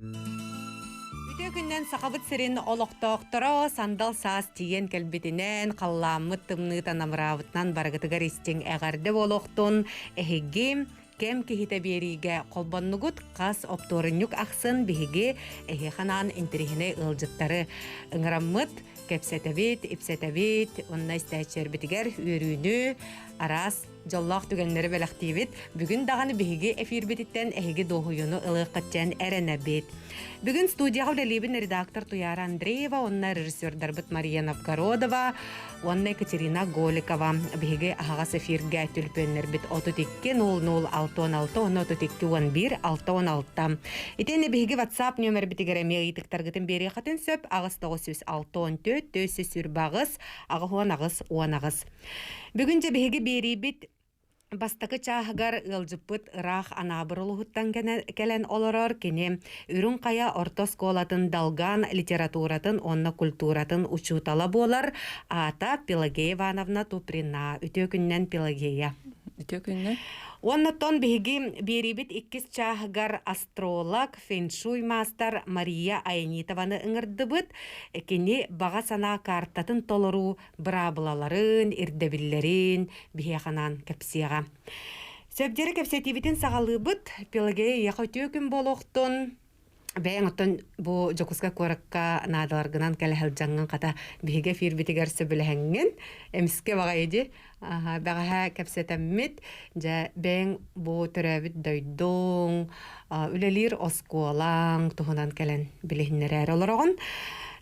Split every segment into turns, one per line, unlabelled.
Үтүө күннэн Сахабыт сирин олохтоохторо сандал саас тиийэн кэлбитинэн, халлааммыт тымныыта намыраабытынан барыгытыгар истиҥ эҕэрдэ буолуохтун. Эһиги кэм киһитэ биэриигэ холбоннугут хас оптуорунньук ахсын биһиги эһиэхэ анаан интэриэһинэй ыалдьыттары ыҥыраммыт, кэпсэтэбит, ипсэтэбит, уонна истээччилэрбитигэр үөрүүнү, араас дьоллоох түгэннэри бэлэхтиибит. Бүгүн даҕаны биһиги эфирбититтэн эһиги дуоһуйууну ылыаххыт диэн эрэнэбит. Бүгүн студияҕа үлэлиибин редактор Туяра Андреева уонна режиссердарбыт Мария Новгородова уонна Екатерина Голикова. Биһиги аһаҕас эфиргэ түлпүөннэрбит 32 00 66 уонна 32 11 66. Итиэннэ биһиги WhatsApp нүөмэрбитигэр эмиэ ыйытыктаргытын биэриэххитин сөп 8 964 428 88 18. Бүгүн дьэ биһиги биэриибит бастакы чааһыгар ыалдьыппыт ыраах Анаабыр улууһуттан кэлэн олорор кини Үрүҥ Хайа орто оскуолатын долган литературатын уонна культуратын учуутала буолар аата Пелагея Ивановна Туприна. Үтүө күнүнэн Пелагея.
Үтүө күнүнэн.
Уонна оттон биһиги биэриибит иккис чааһыгар астролог, фэншуй маастар Мария Аянитованы ыҥырдыбыт. Кини баҕа санаа картатын толоруу быраабылаларын, ирдэбиллэрин биһиэхэ анаан кэпсиэҕэ. Сөбдьэри кэпсэтиибитин саҕалыыбыт. Пелагея эйиэхэ үтүө күн буолуохтун. Бэйэҥ оттон бу Дьокуускай куоракка наадаларгынан кэлэ сылдьаҥҥын хата биһиги эфирбитигэр сөбүлэһэҥҥин эмискэ баҕайы дии бэҕэһээ кэпсэтэммит дьэ бэйэҥ бу төрөөбүт дойдуҥ үлэлиир оскуолаҥ туһунан кэлэн билиһиннэрээри олороҕун.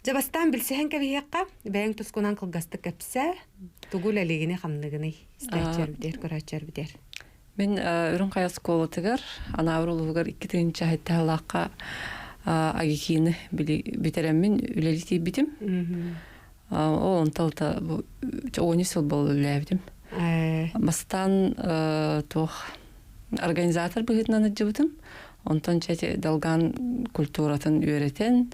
Дьэ бастаан билсиһэн кэбиһиэххэ Бэйэҥ тускунан кылгастык кэпсээ. Тугу үлэлиигиний-хамныгыный? Истээччилэрбитигэр, көрөөччүлэрбитигэр.
Мин Үрүҥ Хайа оскуолатыгар Анаабыр улууһугар 2007 сыллаахха АГИКИны бүтэрэммин үлэлии тиийбитим. Ол онтон бу 13 сыл буолла үлэлээбитим. Бастаан туох организатор быһыытынан сылдьыбытым. Онтон чэ долган культуратын үөрэтэн,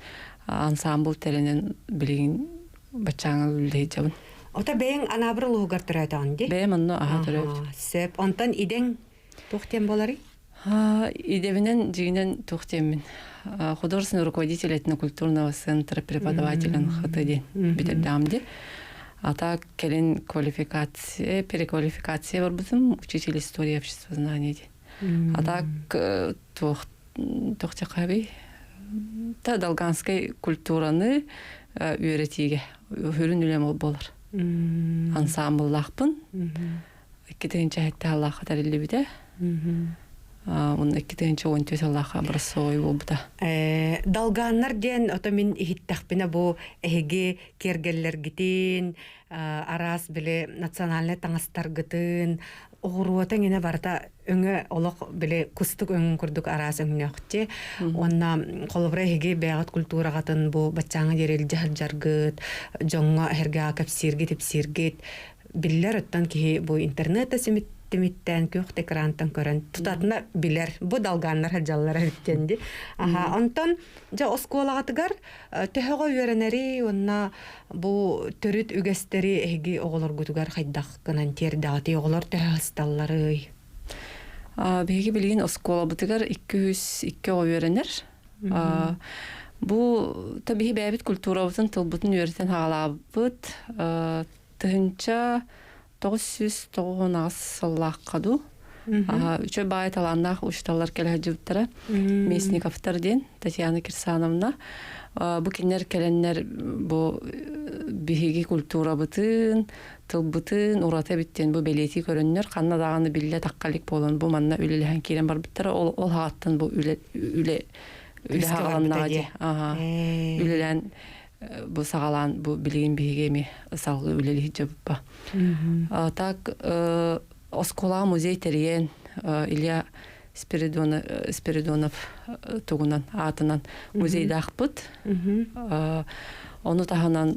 ансаамбыл тэринэн билигин баччааҥа үлэлэһэ
Ото бэйэҥ Анаабыр улууһугар төрөөтөҕүн дии?
Бэйэм онно аһа төрөөбүтүм.
Сөп. Онтон идэҥ туох диэн буоларый?
Идэбинэн дьиҥинэн туох диэммин. Художественный руководитель этнокультурного центра преподавателин ХТ диэн бүтэрдэҕим дии. А так кэлин квалификация, переквалификация барбытым учитель истории обществознания диэн. А так туох туох та долганскай культураны үөрэтиигэ сүрүн үлэм ол буолар. Ансаамбыллаахпын. 2007 сыллаахха тэриллибитэ. Уонна 2014 сыллаахха образцовый буолбута.
Долганнар диэн ото мин иһиттэхпинэ бу эһиги киэргэллэргитин, араас били национальнай таҥастаргытын, оҕуруота эҥинэ барыта өҥө олох били кустук өҥүн курдук араас өҥнөөхчү. Уонна холобура эһиги бэйэҕит культураҕытын бу баччааҥҥа диэри илдьэ сылдьаргыт, дьоҥҥо эһэргэҕэ кэпсииргит, ипсииргит биллэр оттон киһи бу интернет да симиттэн күөх экрантан көрөн тутатына билэр бу долганнар сылдьаллара эбиттэн ди аха онтон дьэ оскуолаҕытыгар төһөҕө үөрэнэри уонна бу төрүт үгэстэри эһиги оҕолоргутугар хайдах гынан тиэрдэҕитий оҕолор төһө ысталларый
Биһиги билигин оскуолабытыгар 202 оҕо үөрэнэр. Бу та биһи бэйэбит культурабытын, тылбытын үөрэтэн хаалаабыт. 1998 сыллаахха дуу үчүгэй баай талааннаах учууталлар кэлэ сылдьыбыттара Местниковтар диэн Татьяна Кирсановна бу кинилэр кэлэннэр бу биһиги культурабытын тылбытын ураты эбит диэн бу бэлиэтии көрөннөр ханна даҕаны биллэ тахха илик буолан бу манна үлэлэһэн киирэн барбыттара ол ол хаҕаттан бу үлэ үлэ үлэ хаҕаланнаҕа дии үлэлээн бу саҕалаан бу билигин биһиги эми салгыы үлэлиһи дьабыппа. Так оскуолаҕа музей тэрийэн Илья Спиридонов тугунан аатынан музейдаахпыт. Ону таһынан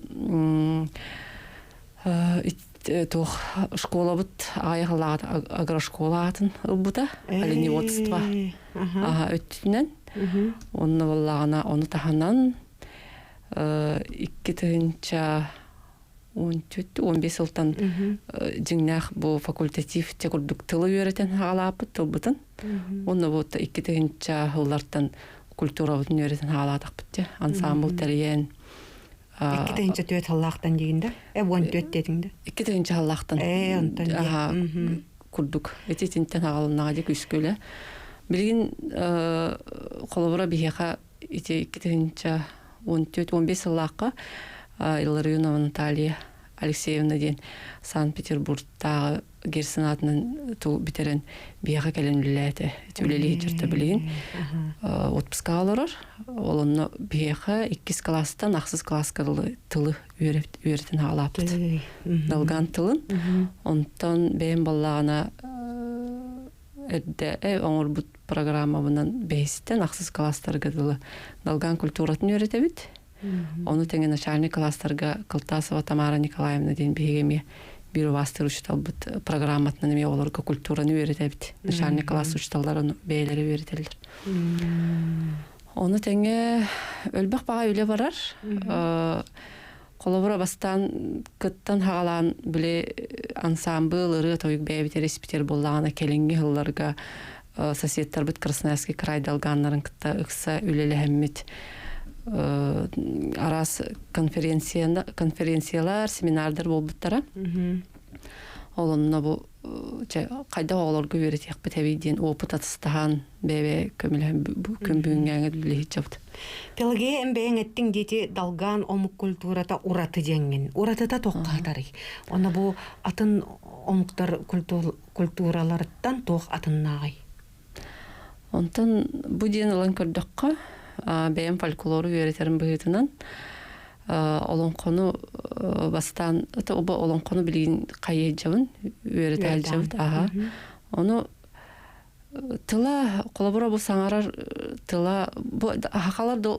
туох школабыт аҕыйах агрошкола аатын ылбыта оленеводство өттүнэн онно буоллаҕына ону таһынан 2014-15 сылтан дьиҥнээх бу факультатив те курдук тылы үөрэтэн хаалааппыт тылбытын. Онно бу 2000 сыллартан культурабытын үөрэтэн хаалаатахпыт дьэ. Ансаамбыл тэрийэн
2 тыһыынча 4 сыллаахтан диигин да? 14 диэтиҥ да?
2 тыһыынча сыллаахтан.
Онтон
дии. Курдук. Ити итинтэн аҕалыннаҕа дии күүскүлэ. Билигин холобура биһиэхэ ити 2014-15 сыллаахха Илларионова Наталья Алексеевна диэн Санкт-Петербургтааҕы Герцен аатынан тыл бүтэрэн биһиэхэ кэлэн үлэлээтэ. Ити үлэлии сылдьар билигин отпускаҕа олорор. Ол онно биһиэхэ иккис класстан ахсыс класска дылы тылы үөрэтэн хаалааппыт. Долган тылын. Онтон бэйэм баллаҕына эрдэ оҥорбут программабынан бэһистэн ахсыс класстарга дылы долган культуратын үөрэтэбит. Ону тэҥэ начальник класстарга Кылтасова Тамара Николаевна диэн биһиги эмиэ биир убаастыыр учууталбыт программатынан эмиэ оҕолорго культураны үөрэтэбит. Начальник класс учууталларын бэйэлэрэ үөрэтэллэр. Ону тэҥэ өлбөх баҕа үлэ барар. Холобура бастаан кыттан хаҕалаан били ансаамбыл ырыа-тойук бэйэбит эрэспитер буоллаҕына кэлиҥҥи сылларга соседтарбыт Красноярский край долганнарын кытта ыкса үлэлэһэммит араас конференциялар, семинардар буолбуттара. Ол онно бу хайдах оҕолорго үөрэтиэхпит эбий диэн опыт атыстаһан бэйэ көмөлөһөн күн бүгүҥҥээҥи үлэһит
Пелагея эн бэйэҥ эттиҥ диэти долган омук культурата ураты диэҥҥин. Уратыта туохха Онно бу атын омуктар культураларыттан туох атыннааҕый?
Онтон бу диэн ылан көрдөххө, бэйэм фольклору үөрэтэрим быһыытынан олоҥхону бастаан оба олоҥхону билигин хайыйдьабын үөрэтэ сылдьабыт аха ону тыла холобура бу саҥарар тыла бу хахалар да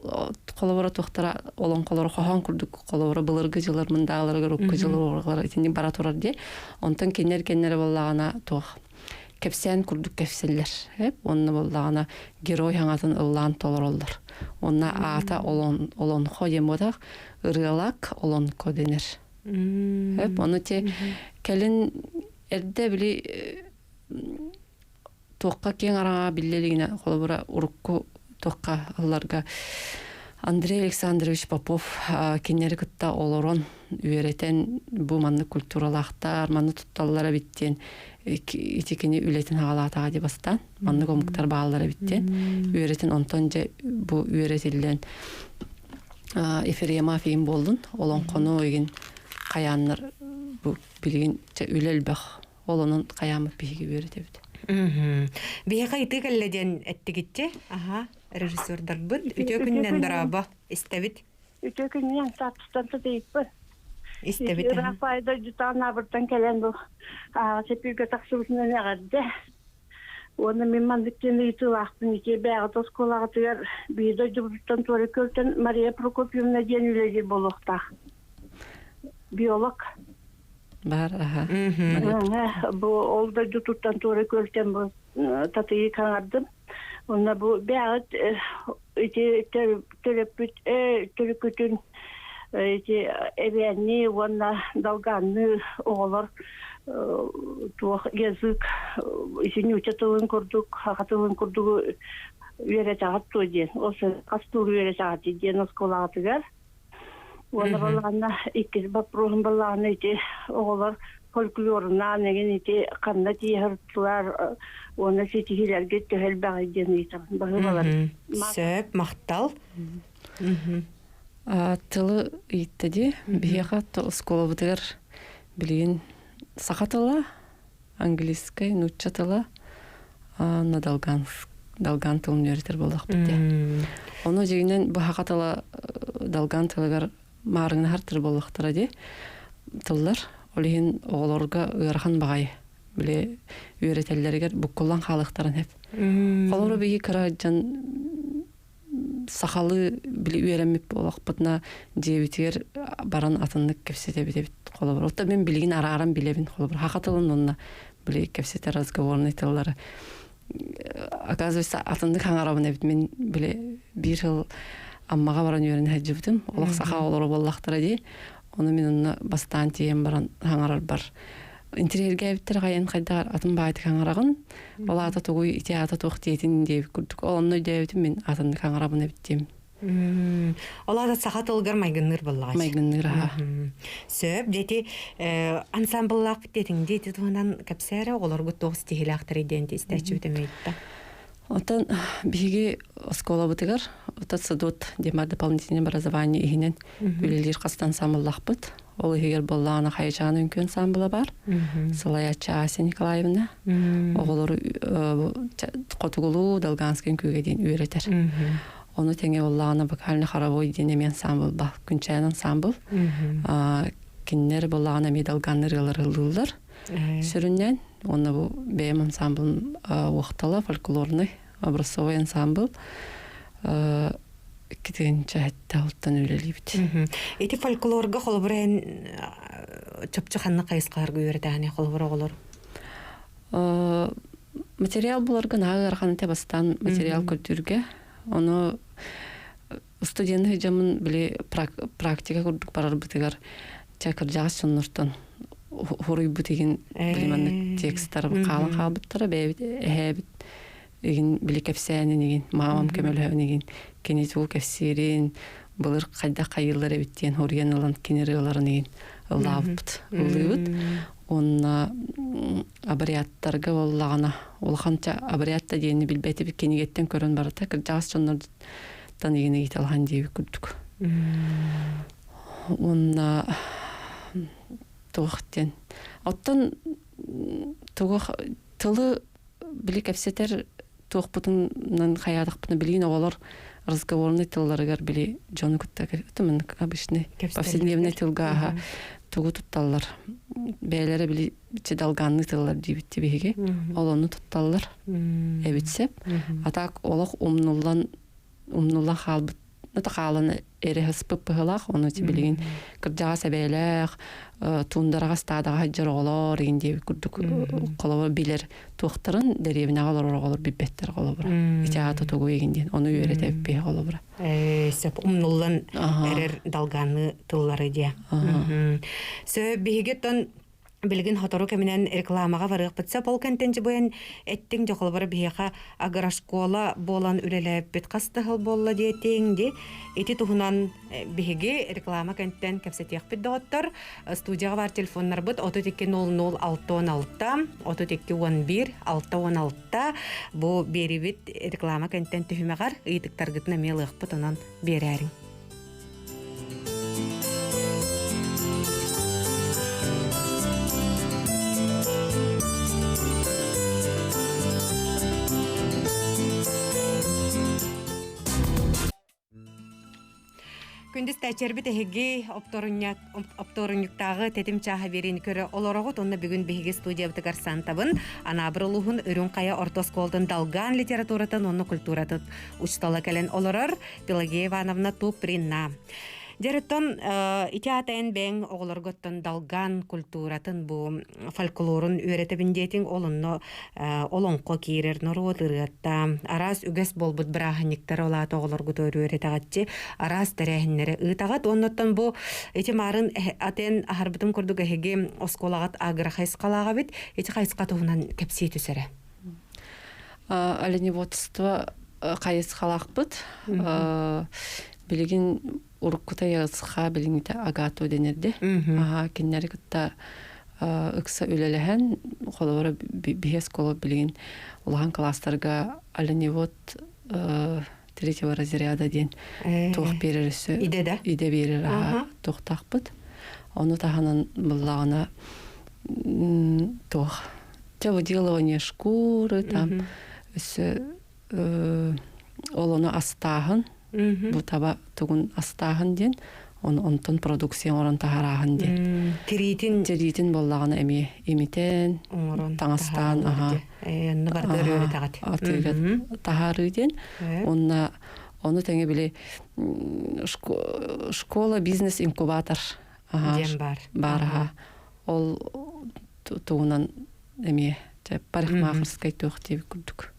холобура туохтара олоҥхолоро хоһоон курдук холобура былыргы дьыллар мындааларыгар укку дьыллар итинник бара турар дии онтон кинилэр кэннэрэ буоллаҕына туох кэпсээн курдук кэпсэллэр уонна буоллаҕына герой хаҥатын ыллаан толороллор уонна аата олон олонхо диэн буотах ырыалак олонко дэнэр ону те кэлин эрдэ били туохха киэҥ араҥаҕа биллэ илигинэ холобура урукку туохха ылларга Андрей Александрович Попов кинилэри кытта олорон үөрэтэн бу маннык культуралаахтар манны тутталлар эбит диэн ити кини үлэтин хаҕалаатаҕа дии бастаан маннык омуктар бааллар эбит диэн үөрэтин онтон дьэ бу үөрэтиллэн Ефремов иин буоллун олоҥхону игин хайааннар бу билигин үлэ элбэх ол онон хайааммыт биһиги үөрэтэбит.
Биһиэхэ ыйытыы кэллэ диэн эттигитчи. Аха, режиссердарбыт. Үтүө күнүнэн дорообо. Истэбит.
Үтүө күнүнэн саатыстан сытыйыппын.
Истэбит.
Рафаэль дойдутаан абыртан кэлэн бу сепүүгэ тахсыбытынан эҕэрдэ. Уонна мин маннык диэн ыйытыылаахпын ити бэйэҕит оскуолаҕытыгар биир дойдубутуттан туора көлтөн Мария Прокопьевна диэн үлэлиир буолуохтаах. Биолог.
Бар, аха.
Бу ол дойдутуттан туора көлтөн бу татыйы хаҥардым. Онно бу бэйэҕит ити төрөппүт төрүкүтүн ити эбээннии уонна долганныы оҕолор туох язык ити нуучча тылын курдук саха тылын курдугу үөрэтэҕит дуо диэн ол хас тылы үөрэтэҕит диэн оскуолаҕытыгар уонна балаҕанна иккис боппуруоһум балаҕанна ити оҕолор фольклорунаан эҥин ити ханна тиийэ сырыттылар уонна ситиһиилэргит төһө элбэҕий диэн ыйытабын баһыыбалар
Сөп, махтал.
Тылы ыйытта дии. Биһиэхэ оскуолабытыгар билигин саха тыла, английскай, нуучча тыла, на долган долган тылын үөрэтэр буоллахпыт дии. Ону дьиҥинэн бу саха тыла долган тылыгар маарыҥнаһар тыл буоллахтара дии тыллар. Ол иһин оҕолорго ыарахан баҕайы били үөрэтэллэригэр буккуллан хаалыахтарын сөп. Холобура биһиги кыра дьон сахалыы били үөрэммит буоллахпытына дьиэбитигэр баран атыннык кэпсэтэбит эбит холобур. Оттон мин билигин арааран билэбин холобур саха тылын уонна били кэпсэтэр разговорный тыллары оказывается атыннык хаҥарабын эбит мин били биир сыл Аммаҕа баран үөрэнэ сылдьыбытым олох саха оҕолоро буоллахтара дии ону мин онно бастаан тиийэн баран хаҥарарбар. Интириэргээбиттэр хайан хайдаар атын баайты хаҥараҕын, ол аата тугуй ити аата туох диэтин диэбит курдук. Ол онно өйдөөбүтүм мин атыннык хаҥарабын эбит диэм.
Ол аата саха тылыгар майгынныыр буоллаҕа.
Майгынныыр аха.
Сөп, дети ансамбллаах диэтиҥ диэти туһунан кэпсээрэ оҕолоргут туох ситиһиилээхтэрий диэн истээччибит эмиэ
Оттон биһиги оскуолабытыгар отут садут дима дополнительное образование иһинэн үлэлиир хас ансамбллаахпыт. Ол иһигэр буоллаҕына Хайачаан үҥкүү ансамбла баар. Салайааччы Ася Николаевна оҕолору хотугулуу Долганскай үҥкүүгэ диэн үөрэтэр. Ону тэҥэ буоллаҕына вокально-хоровой диэн эмиэ ансамбл баар. Күнчээн ансамбл. Кинилэр буоллаҕына эмиэ долганнар ырыалары ыллыыллар. Сүрүннээн уонна бу бэйэм ансамблым Уохтала фольклорный образцовый ансамбл иккитинчи алтан үлэлиибит.
Ити фольклорга холобура эн чопчу ханна хайысхаларга үөрэтээни холобура оҕолор?
Материал буларга наһаа ыарахан этэ бастаан материал көрдүүргэ. Ону студенты дьоммун били практика курдук барарбытыгар чэ кырдьаҕас дьоннортон хоруйбут игин били маннык текстар хаалан хаалбыттара бэйэбит эһээбит игин били кэпсээнин игин маамам көмөлөһөн игин кини тугу кэпсиирин былыр хайдах хайыыллар эбит диэн хоруйан ылан кини ырыаларын игин ыллаабыппыт ыллыыбыт уонна абряттарга буоллаҕына улахан абрятта диэни билбэтибит кинигэттэн көрөн барыта кырдьаҕас дьоннор тан игин ыйыталаһан диэбит курдук уонна туох диэн оттон тугу тылы били кэпсэтэр туохпутунан хайаатахпытына билигин оҕолор разговорный тылларыгар били дьону кытта обычный повседневный тылга аха тугу тутталлар бэйэлэрэ били долганный тыллар диибит биһиги ол ону тутталлар эбит сеп а так олох умнуллан умнуллан хаалбыт хаалан эрэ сыспыт быһыылаах ону билигин кырдьаҕас эбээлээх туундараҕа ыстаадаҕа сылдьар оҕолор игин диэбит курдук холобур билэр туохтарын дэриэбинэҕэ олорор оҕолор билбэттэр холобура ити аата тугу игин диэн ону үөрэтэбиппиэ холобура
сөп умнуллан эрэр долганны тыллары диэ сөп биһиги оттон билигин сотору кэминэн рекламаҕа барыахпыт сөп. Ол кэнтэн дьыбыйан эттиҥ дьохолбор биһиэхэ агрошкола буолан үлэлээппит хас да сыл буолла диэтиҥ ди. Ити туһунан биһиги реклама кэнтэн кэпсэтиэхпит доҕоттор. Студияҕа бар телефоннарбыт 32 00 616 32 11 616 бу биэрибит реклама кэнтэн түһүмэҕэр ыйытыктаргытын эмиэ ылыахпыт онон биэрээриҥ. Күндү истээччилэрбит эһиги оптуорунньуктааҕы тэтим чааһа биэриини көрө олороҕут уонна бүгүн биһиги студиябытыгар Сантабын Анаабыр улууһун Үрүҥ Хайа орто оскуолатын Далгаан литературатын уонна культуратын учуутала кэлэн олорор Пелагея Ивановна Туприна. Дьэ, ити аата эн бэйэҥ оҕолорготтон далган культуратын бу фольклорун үөрэтэбин диэтиҥ, ол онно олоҥхо киирэр норуот ырыата, араас үгэс буолбут бырааһынньыктары ол аата оҕолоргут үөрэтэҕитчи, араас тэрээһиннэри ыытаҕыт. Оннуттан бу ити маарын атен аһарбытым курдук эһиги оскуолаҕыт агро хайысхалаах эбит. Ити хайысха туһунан кэпсии түс эрэ.
Оленеводство хайысхалаахпыт. Билигин уруккута ЯСХ билиҥҥитэ АГАТУ дэнэрди. Кинилэри кытта ыкса үлэлэһэн, холобура биһи оскуола билигин улахан кылаастарга оленевод третьего разряда диэн туох биэрэр өссө
идэ да
идэ биэрэр туохтаахпыт. Ону таһынан буллаҕына туох Те выделывание шкуры, там өссө ол ону астааһын, бу таба тугун астааһын диэн, оны онтон продукция оҥорон таһарааһын диэн.
Тириитин
Тириитин буоллаҕына эмиэ имитэн, таҥастаан, аха.
Онно барда өрүөтэҕит.
Атыыга таһаарыы диэн. Онна ону тэҥэ били школа бизнес инкубатор
диэн бар.
Бар аха. Ол тугунан эмиэ парикмахерскай туох диэбит курдук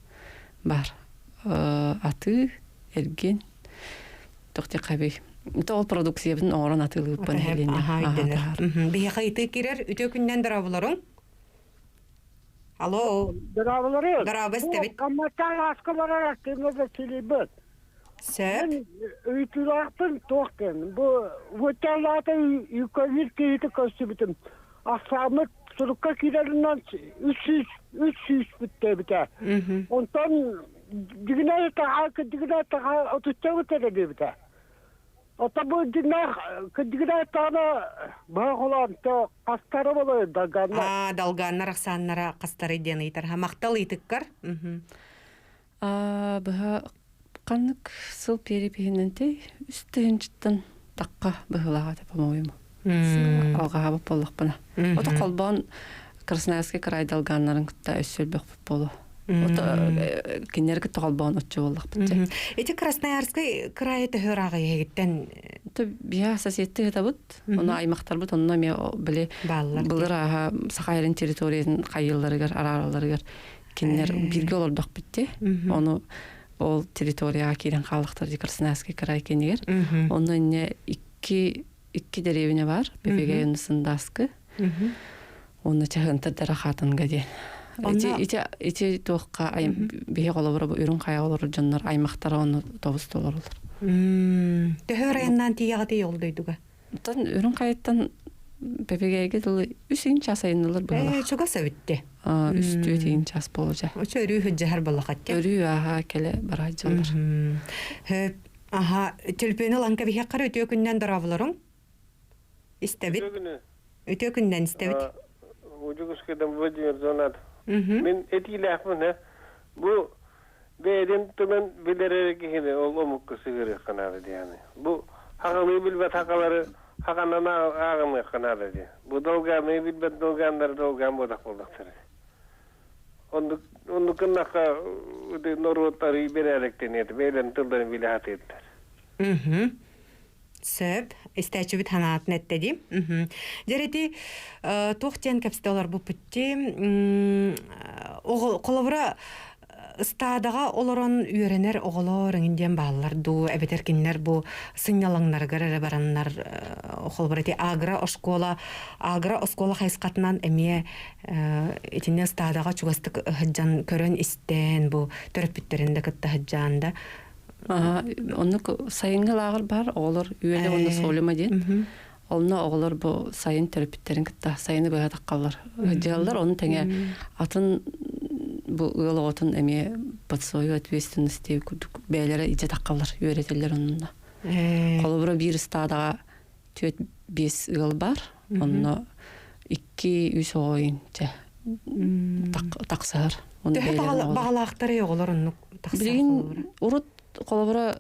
баар атыы эргин туох диэххэ ол продукциябын оҥорон атыылыырбын
Биһиэхэ ыйытыы киирэр үтүө күннэн дорооболоруҥ. Алло.
Дорооболору.
Дорообо
Бу
истэбит.
Хамматтан ааска барар артыыҥҥа Василийбыт.
Сөп.
Мин ыйытыылаахпын туох диэн. Бу уоттаалаата юкавир киһити көрсүбүтүм. Ахсааммыт сурукка киирэринэн 300 бүттээбитэ. Онтон дигинэ таха дигинэ таха отучча бүтэрэ диэбитэ. Ото бу дьиҥнээх кырдьыгынаах даҕаны быһа холоон хастара болой долганнар.
Аа, долганнар ахсааннара хастарый диэн ыйытар. Махтал ыйытыккар.
Аа, быһа ханнык сыл перепиһинэнтэй үс тыһыынчыттан тахха быһыылаах этэ, по-моему. Алҕаһаабыт буоллахпына. Ото холбоон Красноярский край долганнарын кытта өссө өлбөхпүт буолуо. Кинилэр кытта холбоон оччо буоллахпыт.
Ити Красноярскай крайы төһө ырааҕый эһигиттэн?
Биһа соседты ыһытабыт. Ону аймахтарбыт онно эмиэ били былыр ааһа Саха сирин территориятын хайыылларыгар, арааралларыгар кинилэр бииргэ олордохпут дии. Ону ол территорияҕа киирэн хааллахтар дии Красноярский край кинигэр. Онно инне икки дэриэбинэ бар. Бэбэгэ Сындааскы. Онно чаһыантардара хаатанга диэн. Ити ити ити туохха биһи холобура бу үрүҥ хайа олорор дьоннор аймахтара онно тобус толороллор.
Төһө ырайаннаан тиийэҕитий ол дойдуга?
Оттон үрүҥ хайаттан Пепегээгэ дылы үс ыйын час айаннылар быһалах.
Ээ, чугас эбитти.
Үс түөрт ыйын час буолужа.
Очо өрүү сылдьыһар балахатте.
Өрүү ааһа кэлэ бараа дьаллар.
Хөп, аха, төлпүөнү ланка биһиэххэр үтүө күннэн дорооболоруҥ. Истэбит. Үтүө күннэн истэбит.
Удьугускайдан Владимир Зонат. Мин этиилээхпин бу бэйэтин тылын билэр эрэ киһини ол омукка сыһыарыахха наада диэни. Бу хагалыы билбэт хакалары хаканан ааҕыныахха наада диэн. Бу долгааны билбэт долгааннары долгаан буотах буоллахтара. Оннук оннук гыннахха норуот арый бэрээдэктэниэ этэ, бэйэлэрин тылларын билэ сатыырдар.
Сөп. Истээччибит санаатын эттэ дии. Дьэр ити туох диэн кэпсэтэ олорбуппут дии. Холобура, ыстаадаҕа олорон үөрэнэр оҕолор эҥин диэн бааллар дуу, эбэтэр кинилэр бу сынньалаҥнарыгар эрэ бараннар, холобура, ити агро-оскуола, агро-оскуола хайысхатынан эмиэ итиннэ ыстаадаҕа чугастык сылдьан көрөн-истэн, бу төрөппүттэрин да кытта сылдьан да
Оннук сайыҥҥы лааҕыр баар, оҕолор үөлэ уонна Солима диэн. Онно оҕолор бу сайын төрөппүттэрин кытта сайыны быһа таххаллар. Дьыаллар ону тэҥэ атын бу ыал оҕотун эмиэ под свою ответственность диэбит курдук бэйэлэрэ илдьэ таххаллар, үөрэтэллэр оннуна. Холобура биир ыстаадаҕа түөрт биэс ыал баар. Онно икки үс оҕо чэ тахсыһар.
Төһө баҕалаахтарый оҕолор оннук тахсар?
Билигин урут холобура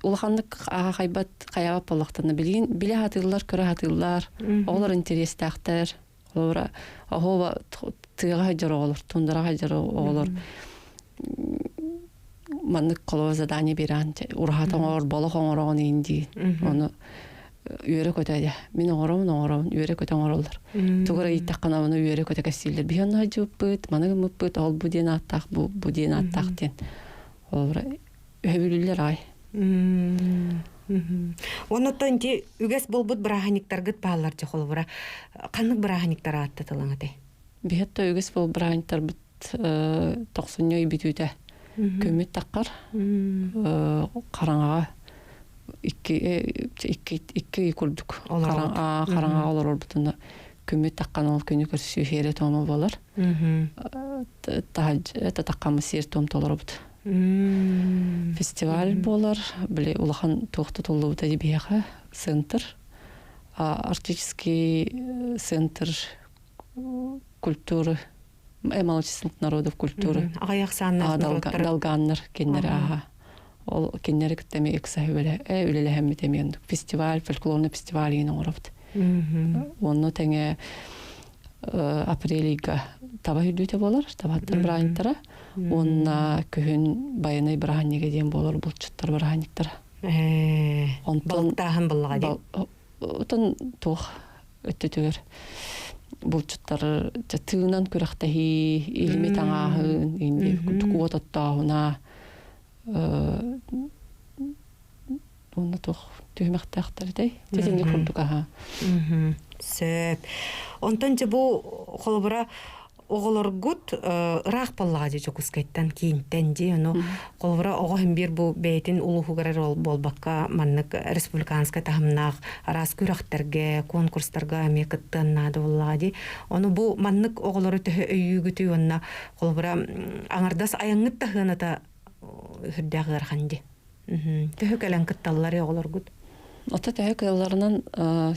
улаханнык аахайбат хайаабат буоллахтарына билигин билэ сатыыллар, көрө сатыыллар, оҕолор интэриэстээхтэр. Холобура оһуоба тыаҕа сылдьар оҕолор, туундараҕа сылдьар оҕолор маннык холобура задание биэрэн ураһата оҥорор, болох оҥороҕун иин дии. Ону үөрэ-көтө дьэ мин оҥоробун оҥоробун үөрэ-көтө оҥороллор. Тугу эрэ ыйыттаххына ону үөрэ-көтө кэпсииллэр. Биһи онно сылдьыбыппыт, маны гыммыппыт, ол бу диэн ааттаах, бу бу диэн ааттаах диэн. Холобура өһөбүлүллэр аҕай.
Оннуттан ити үгэс буолбут бырааһынньыктаргыт бааллар дьэ холобура ханнык бырааһынньыктар ааттатылаҥ этэй?
Биһиэт да үгэс буолбут бырааһынньыктарбыт тохсунньу ый бүтүүтэ күммүт таххар хараҥаҕа икки икки икки ый курдук хараҥаҕа олорорбутуна күммүт таххан ол күнү көрсүү сиэрэ туома буолар таһырдьа таххаммыт сиэр туом толоробут фестиваль буолар били улахан туох тутуллубута биһиэхэ центр арктический центр культуры малочисленных народов культуры
аҕыйах сааннаах норуоттар
долганнар кинилэри ааха ол кинилэри кытта эмиэ ыкса үлэлэһэммит эмиэ фестиваль фольклорный фестиваль иин оҥоробут онно тэҥэ апрель ыйга таба үрдүүтэ буолар табаттар бырааһынньыктара уонна күһүн байанай бырааһынньыга диэн буолар булчуттар бырааһынньыктара
онтон балыктааһын буллаҕа дии
отон туох өттүтүгэр булчуттары тыынан күрэхтэһии илими таҥааһын инди курдук уот оттооһуна. Уонна туох түһүмэхтээхтэртэй? Титинник курдук аха.
Сөп. Онтон дьэ бу холобура оҕолоргут ыраах буоллаҕа дьэ Дьокуускайтан киинтэн дии ону холобура оҕо иһин биир бу бэйэтин улууһугар эрэ буолбакка маннык республиканскай таһымнаах араас күрэхтэргэ конкурстарга эмиэ кыттыан наада буоллаҕа дии ону бу маннык оҕолору төһө өйүүгүтүй уонна холобура аҥардас айаҥҥыт да сыаната үрдээх ыарахан дии төһө кэлэн кытталлар оҕолоргут
Ото төһө кыалларынан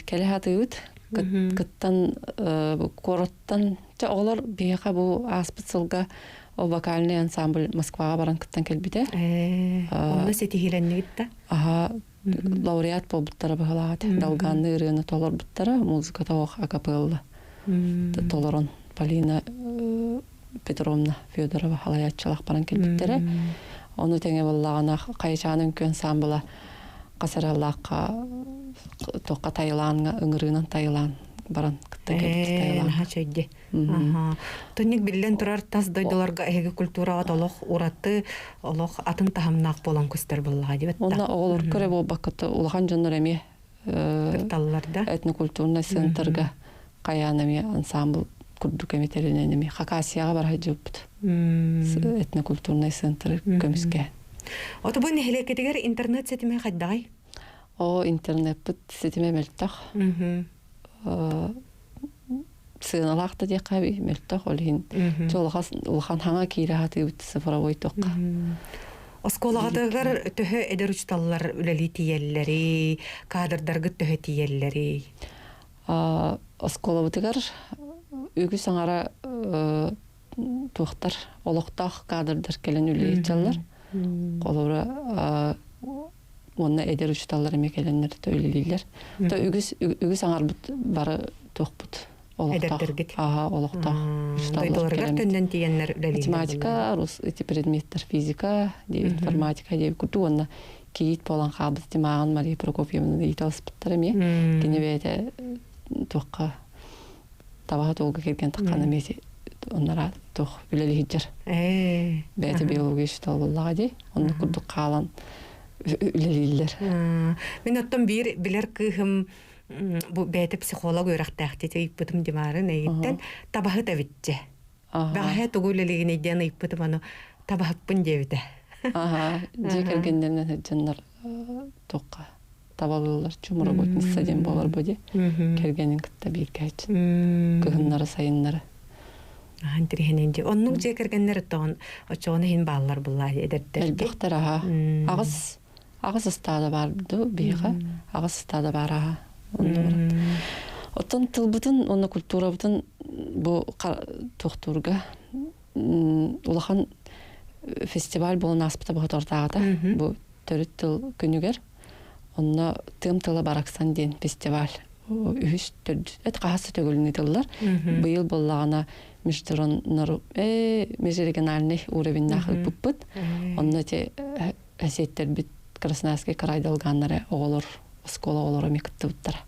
кэлэ сатыыбыт. Кыттан куораттан чэ оҕолор биһиэхэ бу ааспыт сылга ол вокальный ансамбль Москваҕа баран кыттан кэлбитэ.
Онно ситиһиилэннигит да?
Аха, лауреат буолбуттара быһалаах этэ. Долганны ырыаны толорбуттара, музыката ох акапелла толорон Полина Петровна Федорова халайааччылаах баран кэлбиттэрэ. Ону тэҥэ буоллаҕына Хайачаан үҥкүү ансаамбыла Хасараллаахха туохха Таилаанҥа ыҥырыынан Таилаан баран кытта кэлбит Таилаан.
Наһаа чөйдө. Тонник биллэн турар тас дойдуларга эһиги культураҕа олох ураты олох атын таһымнаах буолан көстөр буоллаҕа диэбит.
Онно оҕолорго эрэ буолбакка улахан дьоннор эмиэ
кытталлар да
этнокультурнай центрга хайаан эмиэ ансамбл курдук эми тэринэн эми Хакасияҕа бара сылдьыбыппыт этнокультурнай центры көмүскээн.
Ото бу нэһилиэккитигэр интернет ситимэ хайдаҕай?
О, интернеппит ситимэ мөлтөх. Сыаналаах да диэххэ мөлтөх, ол иһин улахан хаҥа киирэ сатыыбыт цифровой туохха.
Оскуолаҕытыгар төһө эдэр учууталлар үлэлии тиийэллэрий, кадрдаргыт төһө тиийэллэрий?
Оскуолабытыгар үгүс аҥара туохтар олохтоох кадрдар кэлэн үлэлиир Холобура уонна эдэр учууталлар эмиэ кэлэннэр үлэлииллэр. То үгүс үгүс аҥарбыт бары туохпут олохтоох. Аха, олохтоох
учууталлар кэлэн тиийэннэр үлэлииллэр.
Математика, рус эти предметтер физика, информатика диэбит курдук уонна кийиит буолан хаалбыт тимааҕын Мария Прокопьевна ыйыталаспыттар эмиэ. Кини бэйэтэ туохха табаһа туолга кэргэн таххан эмиэ оннара туох үлэлиһиджэр. Бэйэтэ биология учуутала буоллаҕа дии. Оннук курдук хаалан үлэлииллэр.
Мин оттон биир билэр кыыһым бу бэйэтэ психолог үөрэхтээхтии ыйыппытым димаарын эйиттэн табаһыт эбитчэ. Бэҕэһээ тугу үлэлиигиний диэн ыйыппытым ону табаһыппын диэбитэ.
Аха, дьиэ кэргэннэринэн сылдьаннар туохха табалыыллар чумработница диэн буолар бу дии. Кэргэнин кытта бииргэ кыһыннары сайыннары.
Ахан тириһинэн дии. Оннук дьиэ кэргэннэр оттоҕун оччоҕуна иһин бааллар буллаа эдэрдэр.
Элбэхтэр аха. Аҕыс аҕыс ыстаада баар ду биһиэхэ аҕыс ыстаада баар аха. Оттон тылбытын уонна культурабытын бу туохтуурга улахан фестиваль буолан ааспыта боһотордааҕыта бу төрүт тыл күнүгэр онно тыам тыла бараксан диэн фестиваль үһүс төрдүс эт хаһыс төгүлүн ыытыллар быйыл буоллаҕына межрегиональный уровеннаах ыыппыппыт онно ити эсиэттэрбит Красноярский край долганнары оҕолор оскуола оҕолоро эмиэ кыттыбыттара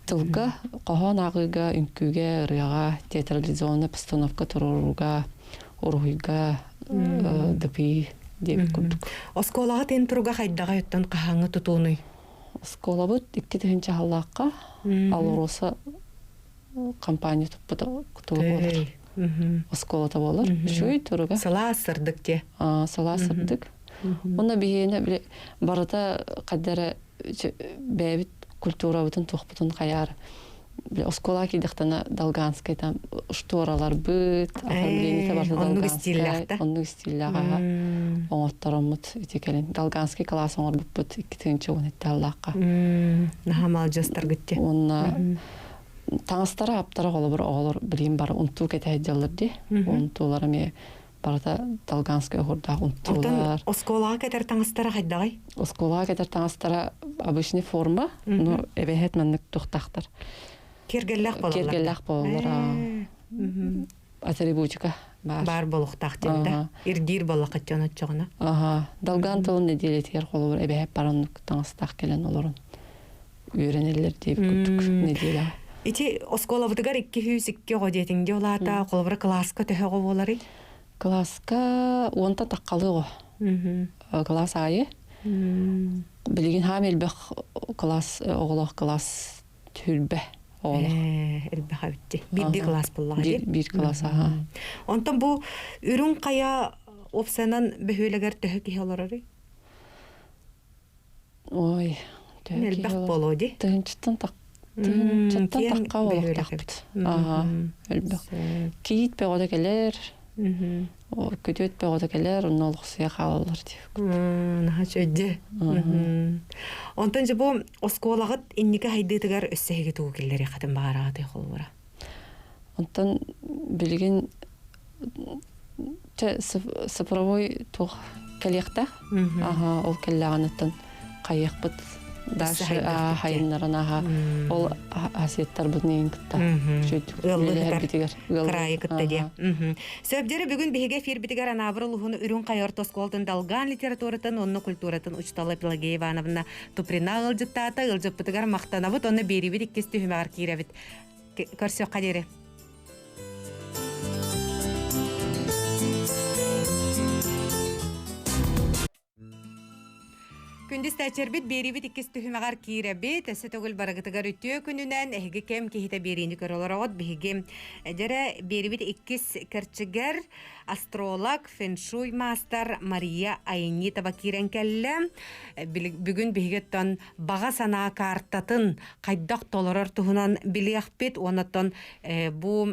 тылга хоһоон ааҕыыга үҥкүүгэ ырыаҕа театрализованная постановка туруорууга уруһуйга ДПИ диэбит курдук.
Оскуолаҕа тин туруга хайдаҕай оттон хаһааҥҥы тутуунуй?
Оскуолабыт 2 тыһыынча сыллаахха Алроса компания туппута туга буолар. Оскуолата буолар. Үчүгэй туруга.
Сылаас сырдык дьэ.
Сылаас сырдык. Онно биһиэнэ били барыта хайдара бэйэбит культурабытын туохпутун хайаар оскуолаҕа киирдэхтэнэ долганскай там штораларбыт оформлениета барыта долганскай оннук стиллээх аха оҥоттороммут ити кэлин долганский класс оҥорбуппут 2017 аллаахха
наһаа маладьыастаргыт
уонна таҥастара аптара холобур оҕолор билигин бары унтуу кэтэһэ дии унтуулар эмиэ барыта долганскай оһуордаах унтуулар.
Оскуолаҕа кэтэр таҥастара хайдаҕай?
Оскуолаҕа кэтэр таҥастара обычный форма, но эбэһэт маннык тухтахтар.
Киэргэллээх буолаллар.
Киэргэллээх буолаллар. Атрибутика баар.
Баар буолуохтаах диэн да. Ирдиир буоллахха оччоҕуна.
Аха. Долган тылын нэдиэлэтигэр холобур эбэһэт бараннык таҥастаах кэлэн олорон үөрэнэллэр диэбит курдук нэдиэлэҕэ.
Ити оскуолабытыгар 202 оҕо диэтиҥ дии, ол аата холобура кылааска төһө оҕо буоларый?
Кылааска уонта таххалыы оҕо. Кылаас аайы. Билигин хаам элбэх класс оҕолоох класс түрбэ оҕолох.
Элбэх эбитти. Биирди класс буллаҕа дии.
Биир класс аха.
Онтон бу Үрүҥ Хайа уопсайынан бөһүөлэгэр төһө киһи олорорүй?
Ой, төһө
Элбэх буолуо дии.
Тыһынчыттан так тыһынчаттан тахха олохтоохпут. Аха, элбэх. Кийиит бөҕөтө кэлэр. Күтүөт бөҕөтө кэлэр, онно олохсуйа хаалаллар дии.
Наһаа үчүгэй. Онтон дьэ бу оскуолаҕыт инники хайдыытыгар өссө эһиги тугу киллэриэххитин баҕараҕытый холобура?
Онтон билигин цифровой туох кэлиэхтээх. Аха, ол кэллэҕиниттэн хайыахпыт дальше хайыннаран аха ол асиэттарбытын иин кытта
ыаллыһытар кыраайы кытта диэ. Сөбдөрө бүгүн биһиги эфирбитигэр Анаабыр улуһун Үрүҥ Хайа орто оскуолатын далгаан литературатын уонна культуратын учуутала Пелагея Ивановна Туприна ыалдьыттаата. Ыалдьыппытыгар махтанабыт уонна биэрибит иккис түһүмэҕэр киирэбит. Көрсүөххэ диэри. Күндү истээччилэрбит биэриибит иккис түһүмэҕэр киирэбит. Өссө төгүл барыгытыгар үтүө күнүнэн эһиги кэм киһитэ биэриини көрө олороҕут. Биһиги дьэрэ биэрибит иккис кэрчигэр астролог, фэншуй маастар Мария Айнитова киирэн кэллэ. Бүгүн биһиги оттон баҕа санаа каартатын хайдах толорор туһунан билиэхпит уонна оттон бу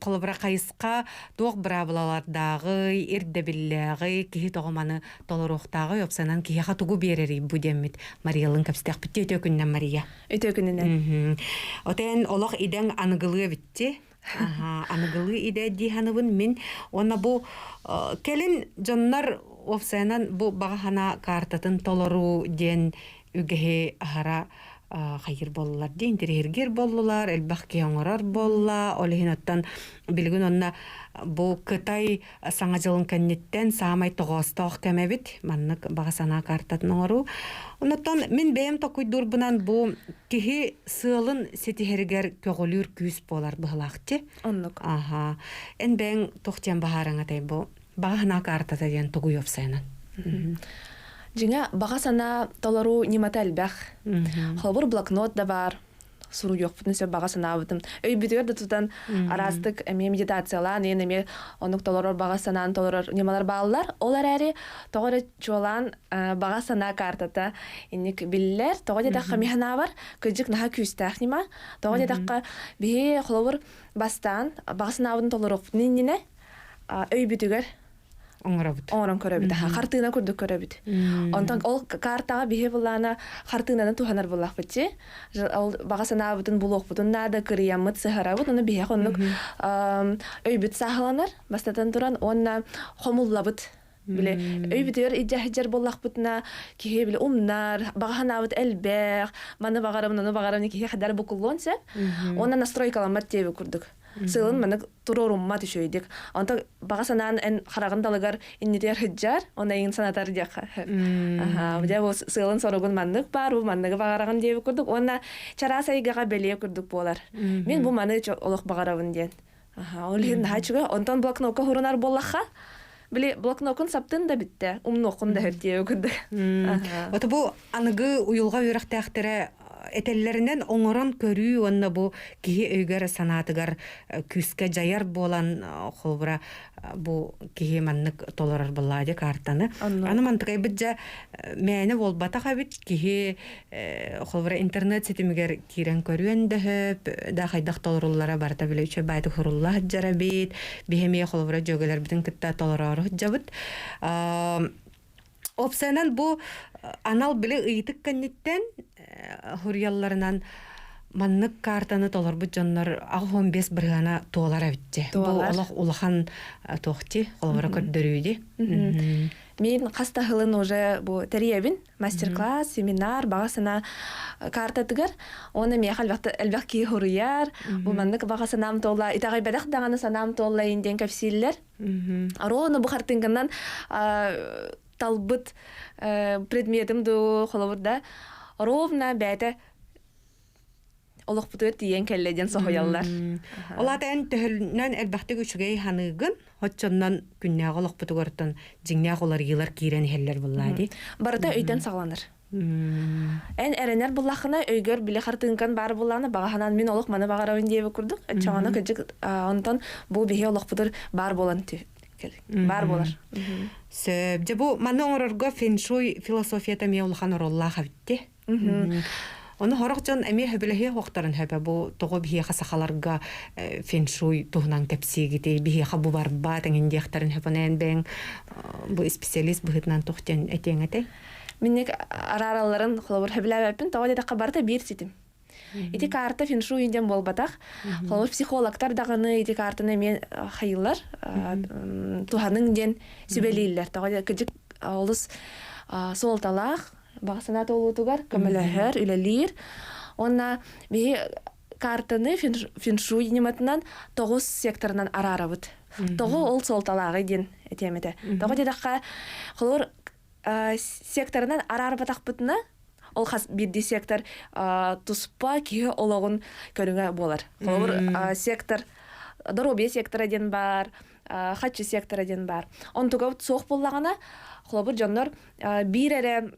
холобура хайысха туох быраабылалардааҕый, ирдэбиллээҕий, киһи тоҕо маны толоруохтааҕый, уопсайынан киһиэхэ тугу биэрэрий бу диэммит Мариялыын кэпсэтиэхпит үтүө күнүнэн Мария.
Үтүө күнүнэн.
Отен олох идэҥ аныгылыы эбитти. Аныгылыы идэ дии саныбын мин. Уонна бу кэлин дьоннор уопсайынан бу баҕа санаа каартатын толоруу диэн үгэһи аһара хайыр буоллулар дии интэриэһиргиир буоллулар элбэх киһи оҥорор буолла ол иһин оттон билигин онно бу Кытай саҥа дьылын кэнниттэн саамай тоҕоостоох кэм эбит маннык баҕа санаа картатын оҥоруу оннуттан мин бэйэм токуйдуурбунан бу киһи сыалын ситиһэригэр көҕүлүүр күүс буолар быһылаахчы
оннук
аха эн бэйэҥ туох диэн баһаарыҥ этэй бу баҕа санаа картата диэн тугуй уопсайынан
Дьиҥэ, баҕа санаа толоруу ньымата элбэх. Холобур, блокнот да баар, суруйуохпутун сөп баҕа санаабытым. Өйбүтүгэр да тутан араастык эмиэ медитациялаан, иэн эмиэ оннук толорор баҕа санаан толорор ньымалар бааллар. Ол эрээри тоҕо эрэ чуолаан баҕа санаа картата инник биллэр. Тоҕо диэтэххэ, мин санаабар, кырдьык наһаа күүстээх ньыма. Тоҕо диэтэххэ, биһи холобур бастаан баҕа санаабытын толоруохпутун иннинэ өйбүтүгэр
оҥоробут.
Оҥорон көрөбүт. Аха, хартыына курдук көрөбүт. Онтон ол картаҕа биһи былаана хартыынаны туһанар буллахпыт чи. Ол баҕа санаабытын булуохпутун наада, кырыйаммыт, сыһарабыт. Ону биһиэхэ оннук өйбүт сааһыланар, бастатан туран, уонна хомуллабыт. Били өйбүтүгэр идьэһдьэр буоллахпытына, киһи били умнар, баҕа санаабыт элбэх, маны баҕарабын, ону баҕарабын киһи хадар букуллуон сөп. Уонна настройкаламмат диэби курдук. Сылын маннык туруоруммат үчүгэйдик. Онтон баҕа санаан эн хараҕын далыгар иннитигэр сылдьар, оны эйигин санатар диэххэ. Аха, дьэ бу сыалын-соругун маннык баар, бу манныгы баҕараҕын диэбит курдук уонна чараас эйгэҕэ бэлиэ курдук буолар. Мин бу маны олох баҕарабын диэн. Аха, ол иһин наһаа үчүгэй. Онтон блокнокка хурунар буоллахха, били блокнокун саптын да бүттэ, умнуоххун да сөп диэбит курдук.
Ото бу аныгы уйулҕа үөрэхтээхтэрэ этэллэринэн оҥорон көрүү уонна бу киһи өйүгэр санаатыгар күүскэ дьайар буолан холобура бу киһи маннык толорор буоллаа картаны аны мантыкайбыт дьэ мээнэ буолбатах эбит киһи холобура интернет ситимигэр киирэн көрүөн да сөп да хайдах толоруллара барыта билэ үчүгэй баайдык сурулла сылдьар эбит биһи эмиэ холобура дьүөгэлэрбитин кытта толороору сылдьабыт. Опсайынан бу анал били ыйытык кэнниттэн хуруйалларынан маннык картаны толорбут дьоннор 85 бырыһыана туолар эбитти. Бу олох улахан туохти, холобура көрдөрүүди.
Мин хас да сылын уже бу тэрийэбин. Мастер-класс, семинар, баҕа санаа картатыгар. Уонна миэхэ элбэх киһи хуруйар. Бу маннык баҕа санаам туолла, итэҕэйбэтэх даҕаны санаам туолла диэн кэпсииллэр. Ровно бу хартыыҥканан талбыт предметим дуу холобур да ровно бэйэтэ олохпутугар тиийэн кэллэ диэн соһуйаллар.
Ол аата эн төһөлүнэн элбэхтик үчүгэй ханыыгын, оччоннон күннээҕи олохпутугартан дьиҥнээх уларыйыылар киирэн иһэллэр буллаа дии.
Барыта өйтөн саҕаланар. Эн эрэнэр буллаххына өйгөр били хартыынкан баар буллаҕына баҕа санаан мин олох маны баҕарабын диэбит курдук оччоҕуна кырдьык онтон бу биһи олохпутур баар буолан баар буолар.
Сөп. Дьэ бу маны оҥорорго фэншуй философията эмиэ улахан оруоллаах эбитти. Ону сорох дьон эмиэ сөбүлэһиэ суохтарын сөбө бу тоҕо биһиэхэ сахаларга фэншуй туһунан кэпсиигитий биһиэхэ бу барбаат эҥин диэхтэрин сөп онон бэйэҥ бу специалист быһыытынан туох диэн этиэҥ этэй?
Минник арааралларын холобур сөбүлээбэппин тоҕо диэтэххэ барыта биир ситим. Ити карта фэншуй диэн буолбатах. Холобур психологтар даҕаны ити картаны эмиэ хайыыллар туһаныҥ диэн сүбэлииллэр. Тоҕо кыдьык олус суолталаах баҕа санаа туолуутугар көмөлөһөр, үлэлиир. Уонна биһи картаны фэншуй ньыматынан тоҕус секторынан араарабыт. Тоҕо ол суолталааҕый диэн этиэм этэ. Тоҕо диэтэххэ, холобур секторынан араарбатахпытына, ол хас биирдии сектор туспа киһи олоҕун көрүҥэ буолар. Холобур, сектор доруобуйа сектора диэн баар, хаччы сектора диэн баар. Онтуга суох буоллаҕына, холобур, дьоннор биир эрэ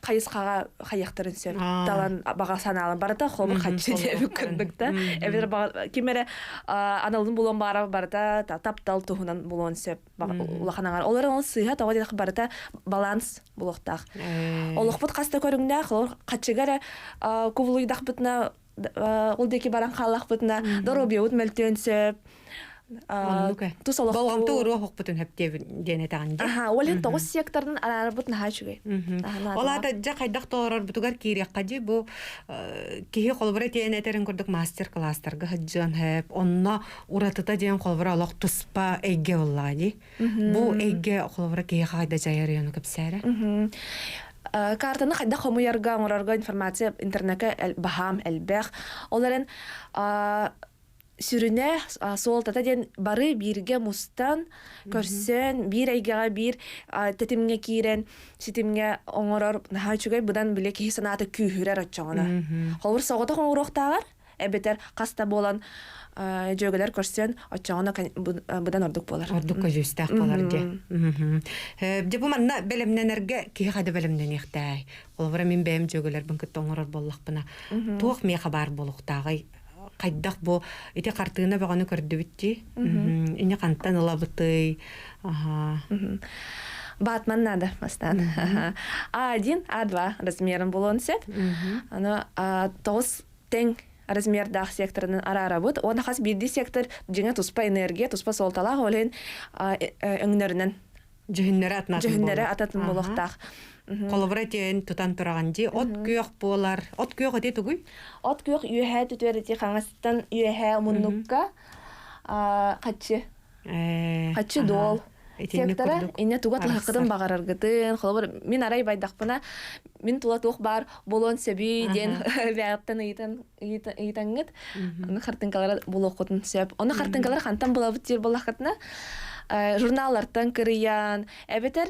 хайысхаҕа хайыахтарын сөп талан баҕа санаалан барыта холобур хаччы диэбит курдук да эбэтэр ким эрэ аналын булуон баара барыта таптал туһунан булуон сөп улахан аҥар ол эрэн ол сыыһа тоҕо диэтэххэ барыта баланс булуохтаах олохпут хас да көрүҥнээх олор хаччыга эрэ кубулуйдахпытына ол диэки баран хааллахпытына доруобуйабыт мөлтүөн сөп
тус олохпут болҕомто уруо хохпутун хөптүөбүн диэн этэҕин дии
аха ол иһин тоҕус секторынан араарбыт наһаа үчүгэй
ол аата дьэ хайдах тоорорбутугар киириэххэ дии бу киһи холобура тиэн этэрин курдук мастер-класстарга сылдьыан сөп онно уратыта диэн холобура олох туспа эйгэ буоллаҕа дии бу эйгэ холобура киһиэхэ хайда дьайар ону кэпсээрэ
Картаны хайдах хомуйарга, оҥорорго информация интернекка баһаам элбэх. Ол эрэн сүрүнэ суолтата диэн бары бииргэ мустан, көрсөн, биир эйгэҕэ биир тэтимҥэ киирэн, ситимҥэ оҥорор наһаа үчүгэй быдан бile киһи санаата күүһүрэр оччоҕуна. Холобур соҕотох оҥоруохтааҕар эбэтэр хас да буолан дьүөгэлэр көрсөн оччоҕуна быдан ордук буолар.
Ордук көдьүүстээх буолар дьэ. Дьэ бу манна бэлэмнэнэргэ киһи хайда бэлэмнэниэхтээй. Холобура мин бэйэм дьүөгэлэрбин кытта оҥорор буоллахпына туох миэхэ баар буолуохтааҕый? Хайдах бу ити хартыына бөҕөнү көрдүбүт дии. Ини хантан ылабытый? Аха.
Батман надо бастаан. А1, А2 размером буолуон сөп. Аны тоҕус тэҥ размердаах секторынан араарабыт. Уонна хас биирдии сектор дьиҥэ туспа энергия, туспа суолталаах, ол иһин өҥнөрүнэн
дьүһүннэрэ атынатын
дьүһүннэрэ ататын буолуохтаах.
Холобура тиэн тутан тураҕын дии. От күөх буолар. От күөх ити тугуй?
От күөх үөһээ түтүөр ити хаҥастан үөһээ муннукка хаччы Хаччы дуол. Сектора инне туга туһаххытын баҕараргытын, холобур мин арай байдахпына мин тула туох баар буолуон сөбүй диэн бэйэҕиттэн ыйытан ыйытаҥҥыт аны хартыҥкалара булуоххутун сөп. Ону хартыҥкалары хантан булабыт диир буоллаххытына журналлартан кырыйан эбэтэр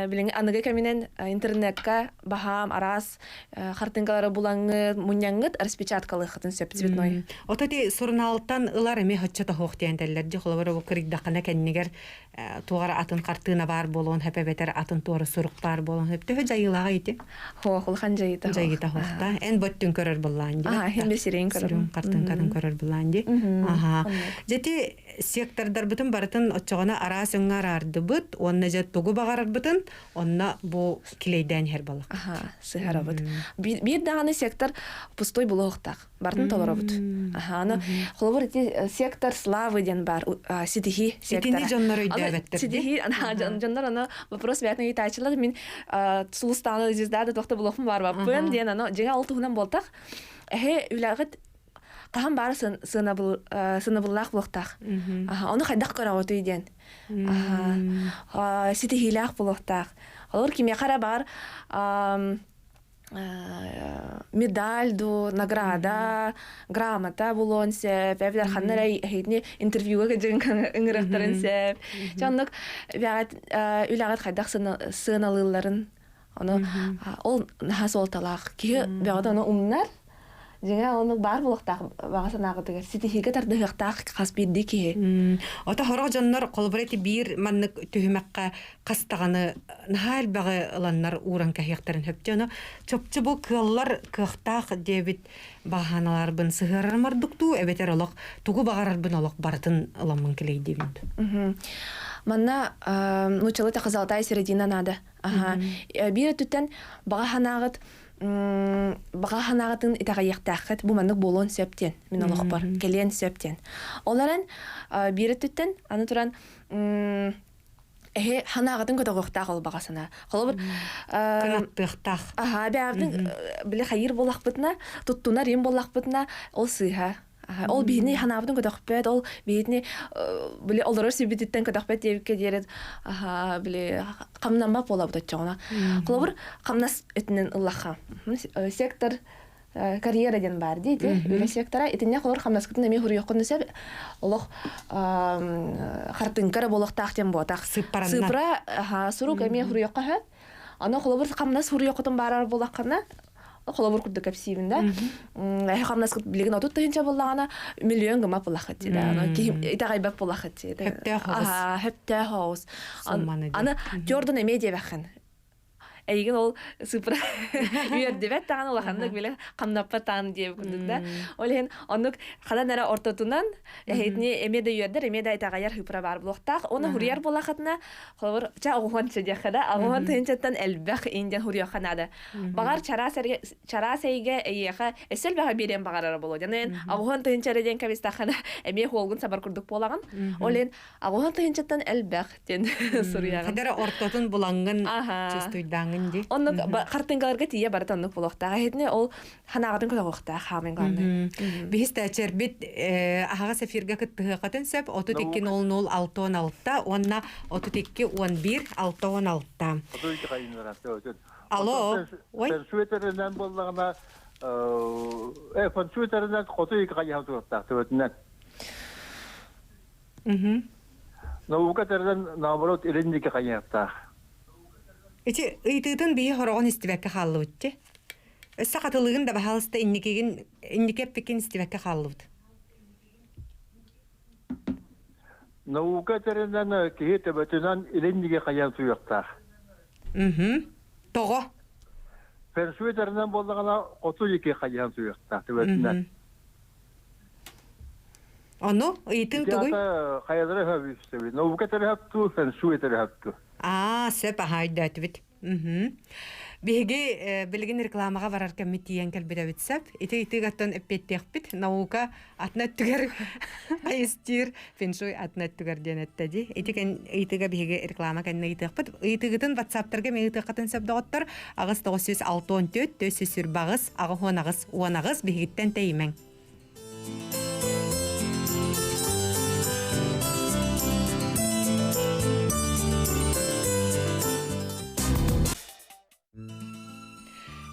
билиҥҥи аныгы кэминэн интернекка баһаам араас хартыҥкалары булаҥҥыт, мунньаҥҥыт распечаткалыаххытын сөп цветной.
Ото ти сурунаалтан ылар эми хоччо тоһуох диэн этэллэр. Дьэ холобура бу кырыйдаххына кэннигэр туох атын хартыына баар буолуон сөп эбэтэр атын туора сурук баар буолуон сөп. Төһө дьайыылааҕа ити?
Хоох, улахан дьайыыта
Дьайыыта хоохта. Эн боттүн көрөр буллаан дии.
Аа, хин сирин көрөр.
Хартыынкатын көрөр буллаан дии. Аха. Дьэти сектордарбытын барытын оччоҕуна араас өҥҥө араардыбыт уонна дьэ тугу баҕарарбытын Онно бу килейдээн иһэр буоллахпыт.
Аха, сыһарабыт. Биир даҕаны сектор пустой булуохтаах. Бартын толоробут. Аха, аны холобур ити сектор славы диэн бар ситиһии сектора.
Итини дьоннор өйдөөбөттөр.
Ситиһии, дьоннор аны вопрос бэйэтин ыйытааччылар мин сулустааны звезда да туохта булуохпун баарбаппын диэн аны дьиҥэ ол туһунан буолтах. Эһи үлэҕит хаһан баара сыанабыллаах буолуохтаах. Ону хайдах көрөҕүтүй диэн. Ситиһиилээх буолуохтаах. Олор кимиэхэ эрэ баар медаль ду, награда, грамота булуон сөп, эбэтэр ханна эрэ эһигини интервьюга кыдьыгын ыҥырыахтарын сөп. Дьэ оннук үлэҕит хайдах сыаналыылларын ону ол наһаа суолталаах. Киһи бөҕөтө ону умнар. Дьиҥэ оннук баар буолуохтаах баҕа санааҕытыгар ситиһиигэ тардыһыахтаах хас биирдии киһи.
Ото сорох дьоннор холобура ити биир маннык түһүмэххэ хас даҕаны наһаа элбэҕи ыланнар ууран кэһиэхтэрин сөп. Дьэ ону чопчу бу кыаллар кыахтаах диэбит баҕаналарбын сыһыарарым ордук дуу эбэтэр олох тугу баҕарарбын олох барытын ыламмын килэйдиибин
дуу? Манна нууччалыы тахха золотая середина надо. Аха. Биир өттүттэн баҕа санааҕыт баҕа санааҕытын итэҕэйиэхтээххит бу маннык буолуон сөп диэн мин олохпор кэлиэн сөп диэн. Ол эрэн биир өттүттэн аны туран эһи санааҕытын көтөҕүөхтээх ол баҕа санаа. Холобур
кынаттыахтаах.
Аха бэйэбитин били хайыыр буоллахпытына туттунар им буоллахпытына ол сыыһа. Ол биһини ханаабытын көтөхпөт, ол биһини били олорор сирбититтэн көтөхпөт диэбиккэ диэри аха били хамнаммат буолабыт оччоҕуна. Холобур, хамнас өттүнэн ыллахха. Сектор карьера диэн баар дии ити үлэ сектора. Итиннэ холобур хамнаскытын эмиэ хуруйуоххун сөп. Олох хартыҥка эрэ буолуохтаах диэн буотах. Сыыппара сурук эмиэ хуруйуохха сөп. Аны холобур хамнас хуруйуоххутун баарар буоллаххына холобур курдук кэпсиибин да эһи хамнаскыт билигин 30 тыһыынча буоллаҕына миллион гымап буоллаххыт дии да киһи итэҕэйбэт буоллаххыт дии
хөптөөх оҕус
хөптөөх оҕус аны тёрдун эмиэ диэбэххин эйигин ол сыпра үөрдүбэт даҕаны улаханнык биле хамнаппат даҕаны диэбит курдук да ол иһин оннук ханан эрэ ортотунан эһитини эмиэ да үөрдэр эмиэ да итэҕэйэр хыпра баар буолуохтаах уонна хуруйар буоллаххытына Холобур, ча оҕуһуон диэххэ да, оҕуһуон тыһыынчаттан элбэх индиан хуруйуохха наада. Баҕар чараас чараас эйгэ эйиэхэ өссө элбэҕи биэриэн баҕарара буолуо. Дьэ, оҕуһуон тыһыынча эрэ диэн кэбистэххинэ, эмиэ хуолгун сабар курдук буолаҕын. Ол иһин оҕуһуон тыһыынчаттан элбэх диэн суруйаҕын.
Хадара ортотун булаҥҥын, чувствуйдааҥҥын дии.
Оннук хартыҥкаларга тиийэ барыта оннук буолуохтаах. Эһитини ол ханаҕытын көтөҕүөхтээх хаамын главное.
Биһис тээчэрбит аһаҕас эфиргэ кыттыһыахатын сөп 32 00 66 уонна 32 11 66. Алло, ой.
Фэншуйтеринэн буоллаҕына фэншуйтеринэн хоту ики хайыһан туруохтаах төбөтүнэн. Наука тэринэн наоборот илин диэки хайыһыахтаах.
Ити ыйытыытын биһи хороҕон истибэккэ хааллыбыт ти. Өссө хатылыгын да баһаалыста инникигин инники эппиккин истибэккэ хааллыбыт.
Наука тэринэн киһи төбөтүнэн илин хайан суйуохтаах.
Мхм. Тоҕо?
Фэншуй тэринэн буоллаҕына хоту диэки хайан суйуохтаах төбөтүнэн.
Ону ыйытыҥ тугуй?
Хайалара хөбүстэби. Наука тэрһэпту, фэншуй тэрһэпту.
Аа, сөп аһаа өйдөөтүбүт. Биһиги билигин рекламаҕа барар кэммит тиийэн кэлбит эбит сөп. Ити ыйытыыгаттан эппиэттиэхпит. Наука атын өттүгэр хайыстыыр, фэншуй атын өттүгэр диэн эттэ дии. Ити ыйытыыга биһиги реклама кэннэ ыйытыахпыт. Ыйытыыгытын ватсаптарга эмиэ ыытыаххытын сөп доҕоттор. 8 964 428 88 18 биһигиттэн тэйимэҥ.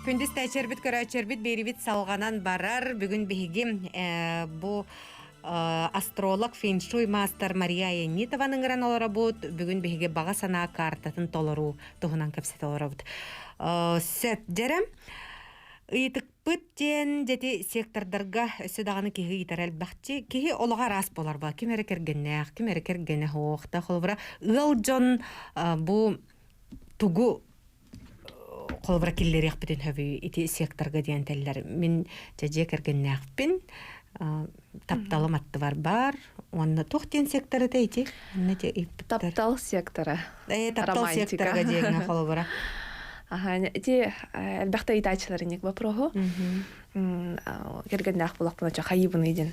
Күндүс тээчэрбит көрөөччөрбүт биэрибит салҕанан барар. Бүгүн биһиги бу астролог фэншуй маастар Мария Аянитованы ыҥыран олоробут. Бүгүн биһиги баҕа санаа картатын толоруу туһунан кэпсэтэ олоробут. Сөп дьэрэ. Ыйытыкпыт диэн дьэти сектордарга өссө даҕаны киһи ыйытара элбэхчи. Киһи олоҕо араас буолар ба. Ким эрэ кэргэннээх, ким эрэ кэргэнэ суох. Да холобура ыал дьон бу тугу холобура киллэриэхпитин сөбүй ити секторга диэн этэллэр. Мин дьэ дьиэ кэргэннээхпин, тапталым аттыбар баар. Уонна туох диэн сектор этэ ити? Онно ити ыйыппыттар.
Таптал сектора.
Таптал сектора диэҥҥэ холобура.
Аха, ити элбэхтэ ыйытааччылар инник вопроһу. Кэргэннээх буолахпына ча хайыбыный диэн.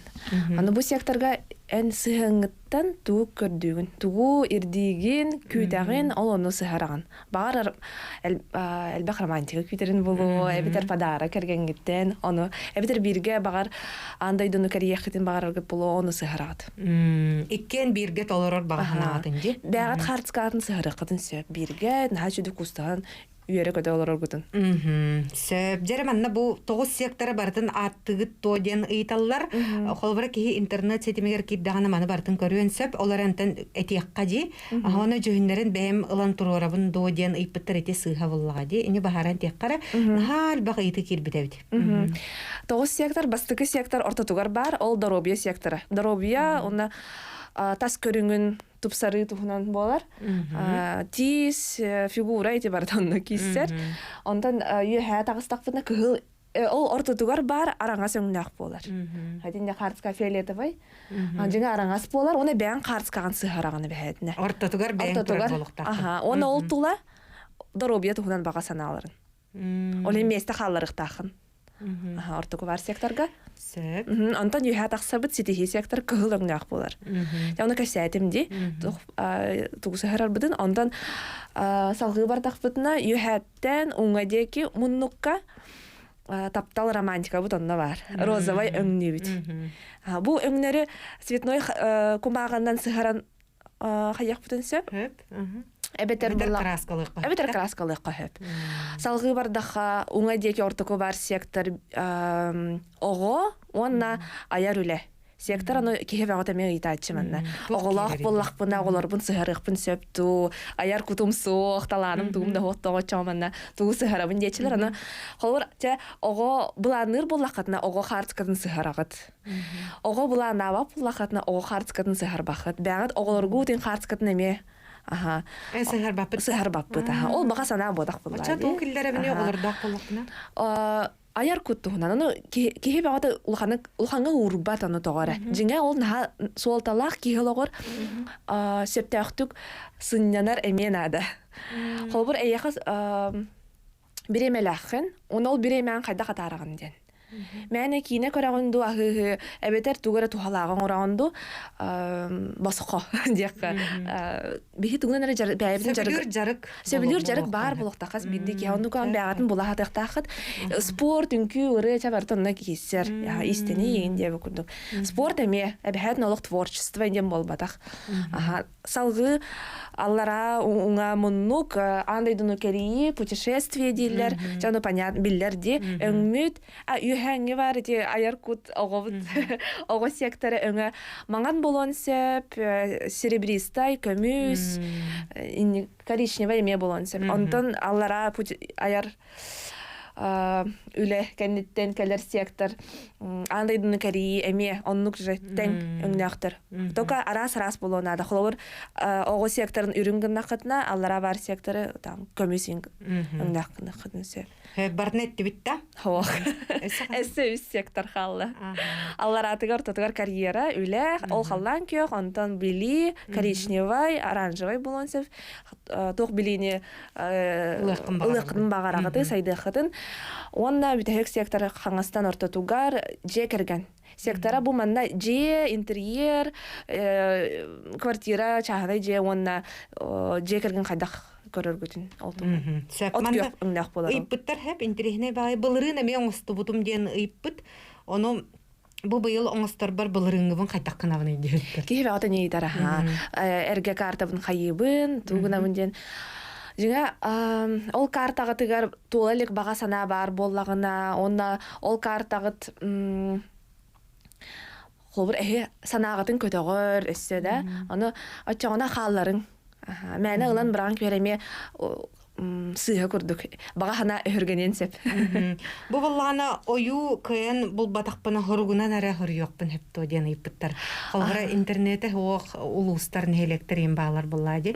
Аны бу секторга эн сыһыаҥҥыттан тугу көрдүүгүн, тугу ирдиигин, күүтэҕин, ол ону сыһараҕын. Баҕар элбэх романтика күүтэрин булуо, эбэтэр подарок кэргэҥҥиттэн, ону эбэтэр бииргэ баҕар аан дойдуну кэрийиэххитин баҕараргыт булуо, ону сыһараҕыт.
Иккиэн бииргэ толорор баҕа санаатын дии.
Бэҕэт хаартыскаатын сыһарыаххытын сөп. Бииргэ наһаа үчүгэй кустаһан. үөрэ-көтө олороргутун.
Сөп. Дьэрэ манна бу тоҕус сектора барытын ааттыгыт туо диэн ыйыталлар. Холобура киһи интернет ситимигэр киирдэҕинэ маны барытын көрүөн сөп. Ол эрэнтэн этиэххэ дии. Аһоно дьүһүннэрин бэйэм ылан туруорабын дуо диэн ыйпыттар ити сыыһа буллаҕа дии. Ини баһааран этиэххэ эрэ. Наһаа элбэх ыйытыы киирбит эбит.
Тоҕус сектор бастакы сектор ортотугар баар, ол доруобуйа сектора. Доруобуйа уонна тас көрүҥүн тупсарыы туһунан буолар. Тиис, фигура ити барыта онно кииссэр. Онтон үөһээ таҕыстахпытына кыһыл ол ортотугар баар араҥас өҥнөөх буолар. Хатинне хаарыска фиолетовый. Дьиҥэ араҥас буолар, уонна бэйэҥ хаарыскаҕын сыһараҕын эбэһээтинэ.
Ортотугар бэйэҥ турар буолуохтааххын.
Аха, уонна ол тула доруобуйа туһунан баҕа санааларын. Ол иһин миэстэ хаалларыахтааххын. Аха, ортоку бар секторга.
Сөп.
Онтон үөһээ тахсабыт ситиһии сектор кыһыл өҥнөөх буолар. Дьэ, ону кэпсээтим дии. Тугу сыһарарбытын. Онтон салгыы бардахпытына үөһээттэн уҥа диэки муннукка таптал романтикабыт онно баар. Розовай өҥнүүбүт. Бу өҥнөрү цветной кумааҕынан сыһаран хайыахпытын сөп.
Эбэтэр кырааскалыахха
Эбэтэр кырааскалыахха сөп. Салгыы бардахха уҥа диэки ортоку бар сектор оҕо уонна айар үлэ. Сектор аны киһи бөҕөтө эмиэ ыйытааччы манна. Оҕолоох буоллахпына оҕолорбун сыһарыахпын сөп дуу, айар кутум суох, талааным тугум да суох тоҕоччоо манна тугу сыһарабын диэччилэр аны холобур чэ оҕо былаанныыр буоллаххытына оҕо хаартыскатын сыһараҕыт. Оҕо былааннаабат буоллаххытына оҕо хаартыскатын сыһарбаххыт. Бэҕэт оҕолоргу тин хаартыскатын эмиэ аха
сыһарбаппыт.
Сыһарбаппыт аха. Ол баҕа санаа буотах буоллаа.
Оччо туу киллэрэбини оҕолордоох буоллахпына?
Айар кут туһунан. Ону киһи бөҕөтө улаханы улахаҥҥа уурбат ону тоҕо эрэ. Дьиҥэ ол наһаа суолталаах киһи олоҕор сөптөөхтүк сынньанар эмиэ наада. Холобур эйиэхэ бириэмэлээххин, уонна ол бириэмэҕин хайдах атаараҕын диэн. Мээнэ киинэ көрөҕүн дуу, аһыыһы, эбэтэр тугу эрэ туһалааҕы оҥороҕун дуу, босхо диэххэ. Биһи тугунан эрэ бэйэбитин
Сөбүлүүр дьарык.
Сөбүлүүр дьарык баар буолуохтаах хас биирдии киһи. Оннук бэйэҕитин була сатыахтааххыт. Спорт, үҥкүү, ырыа ча барыта онно киирсэр. Истэни иин диэбит курдук. Спорт эмиэ эбэһээт олох творчество диэн буолбатах. Салгыы аллараа уҥа муннук аан дойдуну кэрийии, путешествие дииллэр, дьэ ону понятно биллэр дии. Өҥмүт, үөһээҥҥи баар ити айар кут оҕобут оҕо сектора өҥө маҥан буолуон сөп, серебристай, көмүс, коричневай эмиэ буолуон сөп. Онтон аллараа айар үлэ кэнниттэн кэлэр сектор аан дойдуну кэрийии эмиэ оннук же тэҥ өҥнөөхтөр. Только араас-араас буолуон наада. Холобур, оҕо секторын үрүҥ гыннаххытына, аллараа баар секторы там көмүс өҥнөөх гыннаххытына сөп.
Барытын эттибит да?
Суох. Эссе үс сектор хаалла. Аллараатыгар ортотугар карьера, үлэ, ол халлаан күөх, онтон билии, коричневай, оранжевай буолуон сөп. Туох билиини ылыаххытын баҕараҕытый, сайдыаххытын. Уонна бүтэһик сектор хаҥастан ортотугар дьиэ кэргэн. Сектора бу манна дьиэ, интерьер, квартира, чааһынай дьиэ уонна дьиэ кэргэн хайдах көрөргүтүн ол туһунан. От күөх өҥнөөх буолар.
Ыйпыттар хэп интэриэһинэй баҕайы былырыын эмиэ оҥостубутум диэн ыйпыт. Ону бу быйыл оҥосторбор былырыыҥҥыбын хайдах гынабыный диэбиттэр.
Киһи бөҕөтө ньыйдар аһаа. Эргэ картабын хайыыбын, тугу гынабын диэн. Дьиҥэ, ол картаҕытыгар туола илик баҕа санаа баар буоллаҕына, уонна ол картаҕыт холобур эһи санааҕытын көтөҕөр өссө да, ону оччоҕуна хаалларыҥ. Мээнэ ылан быраҕан күөр эмиэ сыыһа курдук баҕа санаа өһүргэниэн сөп.
Бу буоллаҕына ойуу кыайан булбатахпына хоругунан эрэ хоруйуохпун сөптөө диэн ыйыппыттар. Холобура интернете суох улуустар нэһилиэктэр иин баалар буоллаа дии.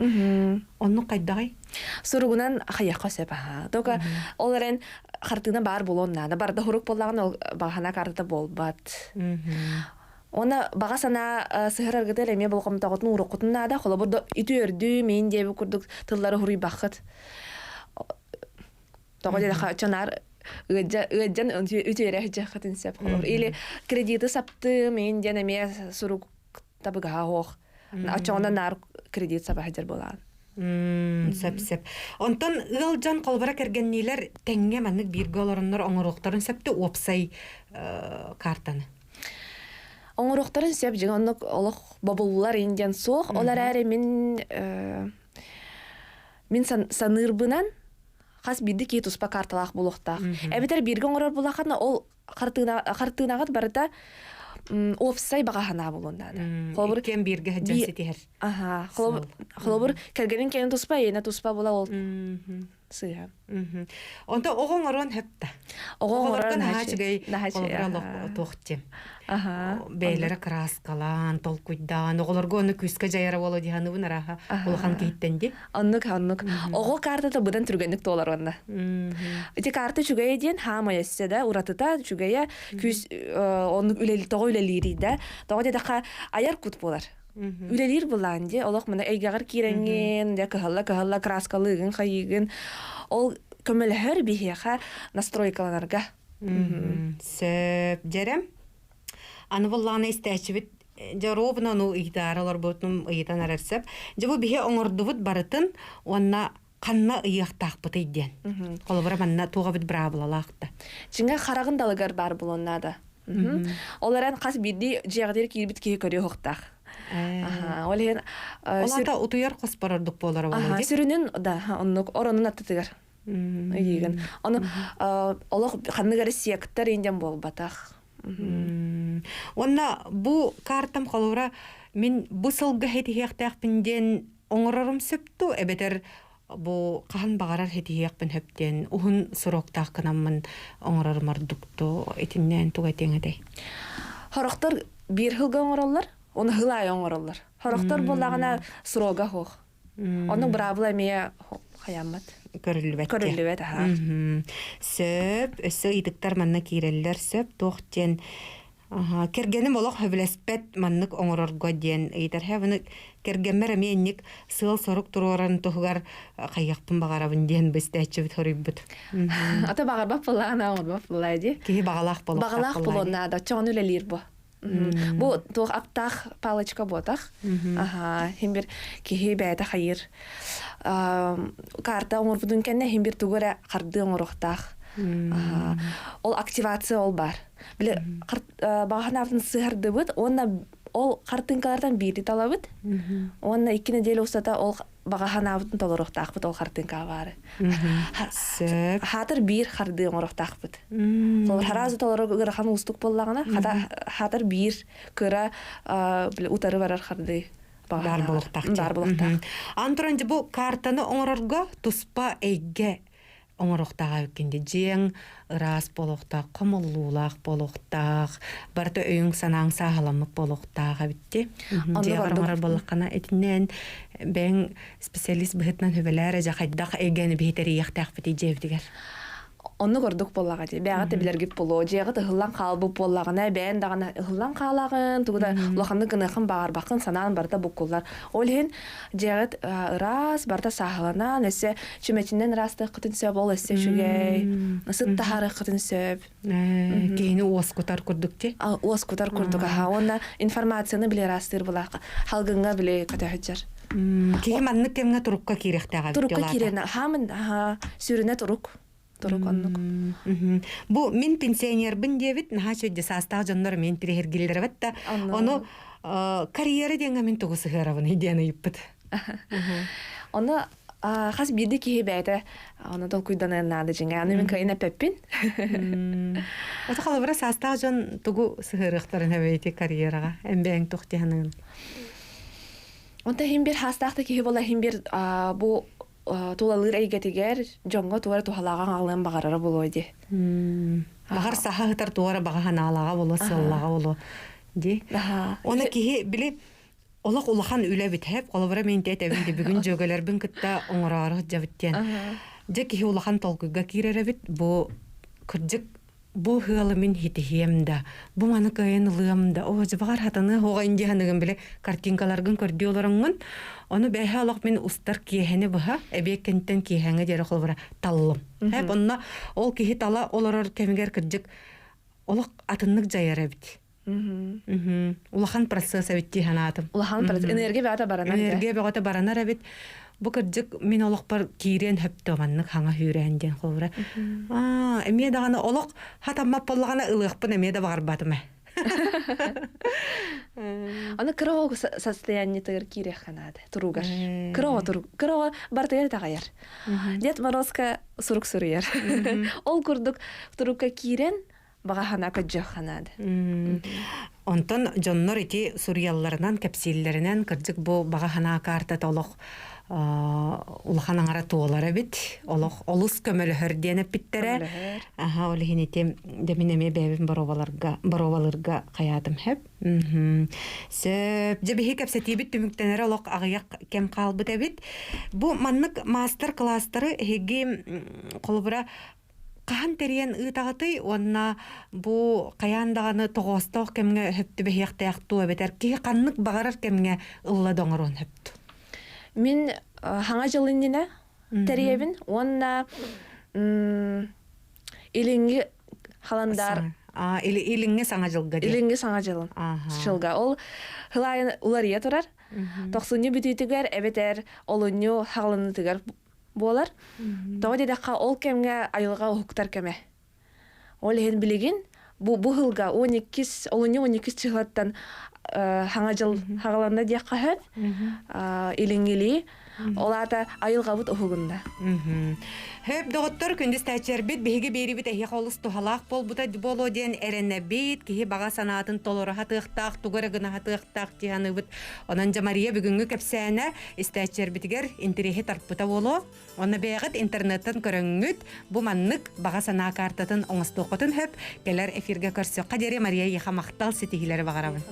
Оннук хайдаҕый?
Суругунан хайыахха сөп аһаа. Только ол эрэн хартыына баар буолуон наада. Барда хурук буоллаҕына ол баҕа санаа картата буолбат. Уонна баҕа санаа сыһыраргытыгар эмиэ болҕомтоҕутун ууруккутун наада. Холобур, үтүөрдүү, миин диэбит курдук тыллары хуруйбаххыт. Тоҕо диэтэххэ, чонаар ыаддьан үтүөрэ сылдьыаххытын сөп. Холобур, или кредиты саптыы, миин диэн эмиэ сурук табыгаһа суох. Оччоҕуна наар кредит саба сылдьар буолаҕын.
Сөп сөп. Онтон ыал дьон холобура кэргэнниилэр тэҥҥэ маннык бииргэ олороннор оҥоруохтарын сөптө уопсай картаны.
Оҥоруохтарын сөп дьиҥ оннук олох бобуллар ин диэн суох. Ол эрээри мин мин саныырбынан Хас биирдии киһи туспа карталаах буолуохтаах. Эбэтэр бииргэ оҥорор буоллаххына, ол хартыына хартыынаҕыт барыта уопсай баҕа санаа буолуон наада. Холобур,
Иккиэн бииргэ сылдьан ситиһэр.
Аха, холобур, кэргэнин кэнин туспа, ийэнэ туспа була ол сыыһа.
Онто оҕо оҥоруон сөп да.
Оҕо
Оҕолорго
оҥорор
наһаа үчүгэй
наһаа үчүгэй.
холобура олох туох диэн.
Аха.
Бэйэлэрэ кырааскалаан, толкуйдаан, оҕолорго ону күүскэ дьайара буолуо дии саныыбын арааһа улахан киһиттэн дии.
Оннук, оннук. Оҕо картата быдан түргэнник туолар уонна. Ити карта үчүгэйэ диэн хаамай өссө да уратыта үчүгэйэ күүс оннук үлэли тоҕо үлэлиирий да тоҕо диэтэххэ айар кут буолар. Үлэлиир былаан дии олох мына эйгэҕэр киирэҥҥин дьэ кыһалла кыһалла краскалыыгын хайыыгын ол көмөлөһөр биһиэхэ настройкаланарга.
Сөп дьэрэм. Аны буллаҕына истээччибит дьэ ровно ону ыйытаары олорбутум ыйытан эрэр сөп. Дьэ бу биһи оҥордубут барытын уонна ханна ыйыахтаахпытый диэн. Холобура манна туох эбит быраабылалаах да.
Дьиҥэ хараҕын далыгар баар буолуон наада. Ол эрэн хас биирдии дьиэҕитигэр киирбит киһи көрүө уохтаах. Ол иһин
Ол аата утуйар хоспор ордук буолара буолуо дии.
Сүрүнүн да оннук оронун аттытыгар ыйыыгын. Ону олох ханнык эрэ сектор индиан буолбатах.
Уонна бу картам холобура мин бу сылга хэтиһиэхтээхпин диэн оҥорорум сөп дуу эбэтэр бу хаһан баҕарар хэтиһиэхпин сөп диэн уһун сроктаах гынаммын оҥорорум ордук дуу итиннээн тугу этиэҥ этэй?
Хорохтор биир сылга оҥороллор, уну сыл аайы оҥороллор. Хорохтор буоллаҕына срога суох. Ону быраабыла эмиэ хайаммат.
Көрүллүбэт.
Көрүллүбэт, аха.
Сөп, өссө ыйытыктар манна киирэллэр сөп. Туох диэн кэргэним олох сөбүлэспэт маннык оҥорорго диэн ыйытар. Һэ, кэргэммэр эмиэ инник сыал-сорук туруоран туһугар хайыахпын баҕарабын диэн бистээччибит хоруйбут.
Ата баҕарбат буоллаҕына оҥорбот буоллаа дии.
Киһи баҕалаах буолуохтаах
Баҕалаах буолуон наада. Оччоҕуна үлэлиир бу. Бу туох аптаах палочка буотах. Аха, хим бир киһи бэйэтэ хайыр. Карта оҥорбутун кэннэ хим бир тугу эрэ хардыы оҥоруохтаах. Ол активация ол бар. Били баҕаһынаабытын сыһардыбыт уонна ол хартыынкалартан биири талабыт. Уонна икки неделя устата ол баҕа санаабытын толоруохтаахпыт ол хартыынкаҕа баары.
Сөп.
Хаатыр биир хардыы оҥоруохтаахпыт. Холобур, хараазы толору ыарахан уустук буоллаҕына, хата хаатыр биир кыра утары барар хардыы
баар буолуохтаах.
Баар буолуохтаах.
Аны туран бу картаны оҥорорго туспа эйгэ оҥоруохтааҕа эбиккин дии. Дьиэҥ ыраас буолуохтаах, хомуллуулаах буолуохтаах, барыта өйүҥ-санааҥ сааһыламмыт буолуохтаах эбит дии. Дьиэҕэр оҥорор буоллаххына, итиннээн бэйэҥ специалист быһыытынан сүбэлээр дьэ хайдах эйгэни биһи тэрийиэхтээхпитий дьиэбитигэр?
Оннук ордук буоллаҕа дии. Бэйэҕит да билэргит буолуо. Дьиэҕит ыһыллан хаалбыт буоллаҕына, бэйэн даҕаны ыһыллан хаалаҕын, тугу да улаханнык гыныаххын баҕарбаккын, санаан барыта буккуллар. Ол иһин дьиэҕит ыраас, барыта сааһыланан, өссө чүмэчинэн ыраастыаххытын сөп, ол өссө үчүгэй. Сыт таһаарыаххытын сөп.
Киһини уоскутар курдук дии.
Уоскутар курдук, аха. Уонна информацияны били ыраастыыр булаах. Халгыҥҥа били көтөһүдьэр.
Киһи маннык кэмҥэ турукка киириэхтээх эбит
Турукка киирэн, хаамын, сүрүнэ турук. Турук оннук.
Бу мин пенсионербын диэбит наһаа үчүгэй саастаах дьоннор мин тириһиргиллэрбэт да ону карьера диэҥҥэ мин тугу сыһыарабыный диэн ыйыппыт.
Ону хас биирдии киһи бэйэтэ ону толкуйданыан наада дьиҥэ. Аны мин кыайан эппэппин.
Ото холобура саастаах дьон тугу сыһыарыахтарын эбэйти карьераҕа эмбэйэҥ туох диһаныгын?
Онто иһин бир хаастаах да киһи буола иһин бир бу тулалыыр эйгэтигэр дьоҥҥо туора туһалааҕын аҕалыан баҕарара буолуо дии.
Баҕар саха ыһытар туора баҕа санаалааҕа буолуо, сыаллааҕа буолуо дии. Оны киһи били олох улахан үлэ бүтэп, холобура мин этэбин ди бүгүн дьүөгэлэрбин кытта оҥороору сылдьабыт диэн. Дьэ киһи улахан толкуйга киирэр эбит. Бу кырдьык бу ыалы мин хитиһиэм да, бу маны кыайан ылыам да, оо, дьыбаҕар хатаныа суоҕа инди ханыгын били картинкаларгын көрдүү олороҥҥун, ону бэйэ олох мин устар киэһэни быһа, эбиэт кэнниттэн киэһэҥҥэ диэри холобура таллым. Хэп онно ол киһи тала олорор кэмигэр кырдьык олох атыннык дьайар эбит. Улахан процесс эбит дии санаатым.
Улахан процесс. Энергия бөҕөтө баранар.
Энергия бөҕөтө баранар эбит. Бу кырдьык мин олохпор киириэн хөптө маннык хаҥа хүүрээн диэн холобура. Аа, эмиэ даҕаны олох хатаммат буоллаҕына ылыахпын эмиэ да баҕарбатым ээ.
Аны кыра оҕо состояниетыгар киириэххэ наада туругар. Кыра оҕо турук кыра оҕо барытыгар итэҕэйэр. Дед Морозко сурук суруйар. Ол курдук турукка киирэн баҕа санаа көдьүөххэ наада.
Онтон дьоннор ити суруйалларынан, кэпсииллэринэн кырдьык бу баҕа санаа каартата олох улахан аҥара туолар эбит. Олох олус көмөлөһөр диэн эппиттэрэ. Аха, ол иһин ити дьэ мин эмиэ бэйэбин боруобаларга боруобалыырга хайаатым сөп. Сөп. Дьэ биһи кэпсэтиибит түмүктэнэрэ олох аҕыйах кэм хаалбыт эбит. Бу маннык маастар-кылаастары эһиги холобура хаһан тэрийэн ыытаҕытый уонна бу хайаан даҕаны тоҕоостоох кэмҥэ сөп түбэһиэхтээх дуо эбэтэр киһи ханнык баҕарар кэмҥэ ылла да оҥоруон сөп дуо?
Мин хаҥа дьыл иннинэ тэрийэбин уонна илиҥҥи халандаар
илиҥҥи саҥа дьылга диэн.
Илиҥҥи саҥа дьылын. Дьылга. Ол хылайын уларыйа турар. Тохсунньу бүтүүтүгэр эбэтэр олунньу хаҕылынытыгар буолар. Тоҕо диэтэххэ, ол кэмҥэ айылҕа уһуктар кэмэ. Ол иһин билигин бу бу сылга 12 олунньу 12 чыһылаттан хаҥа дьыл хаҕаланна диэххэ сөп. Илиҥҥилии Ол аата айылҕабыт уһугунна.
Хөп доҕоттор күндүс тээччэрбит биһиги биэрибит эһиэхэ олус туһалаах буолбута буолуо диэн эрэнэбит киһи баҕа санаатын толоро сатыахтаах тугу эрэ гына сатыахтаах дии саныыбыт. Онон дьэ Мария бүгүҥҥү кэпсээнэ истээччилэрбитигэр интэриэһи тарпыта буолуо. Онно бэйэҕит интернеттэн көрөҥҥүт бу маннык баҕа санаа картатын оҥостуоххутун сөп. Кэлэр эфиргэ көрсүөххэ диэри Мария эйиэхэ махтал ситиһиилэри баҕарабын.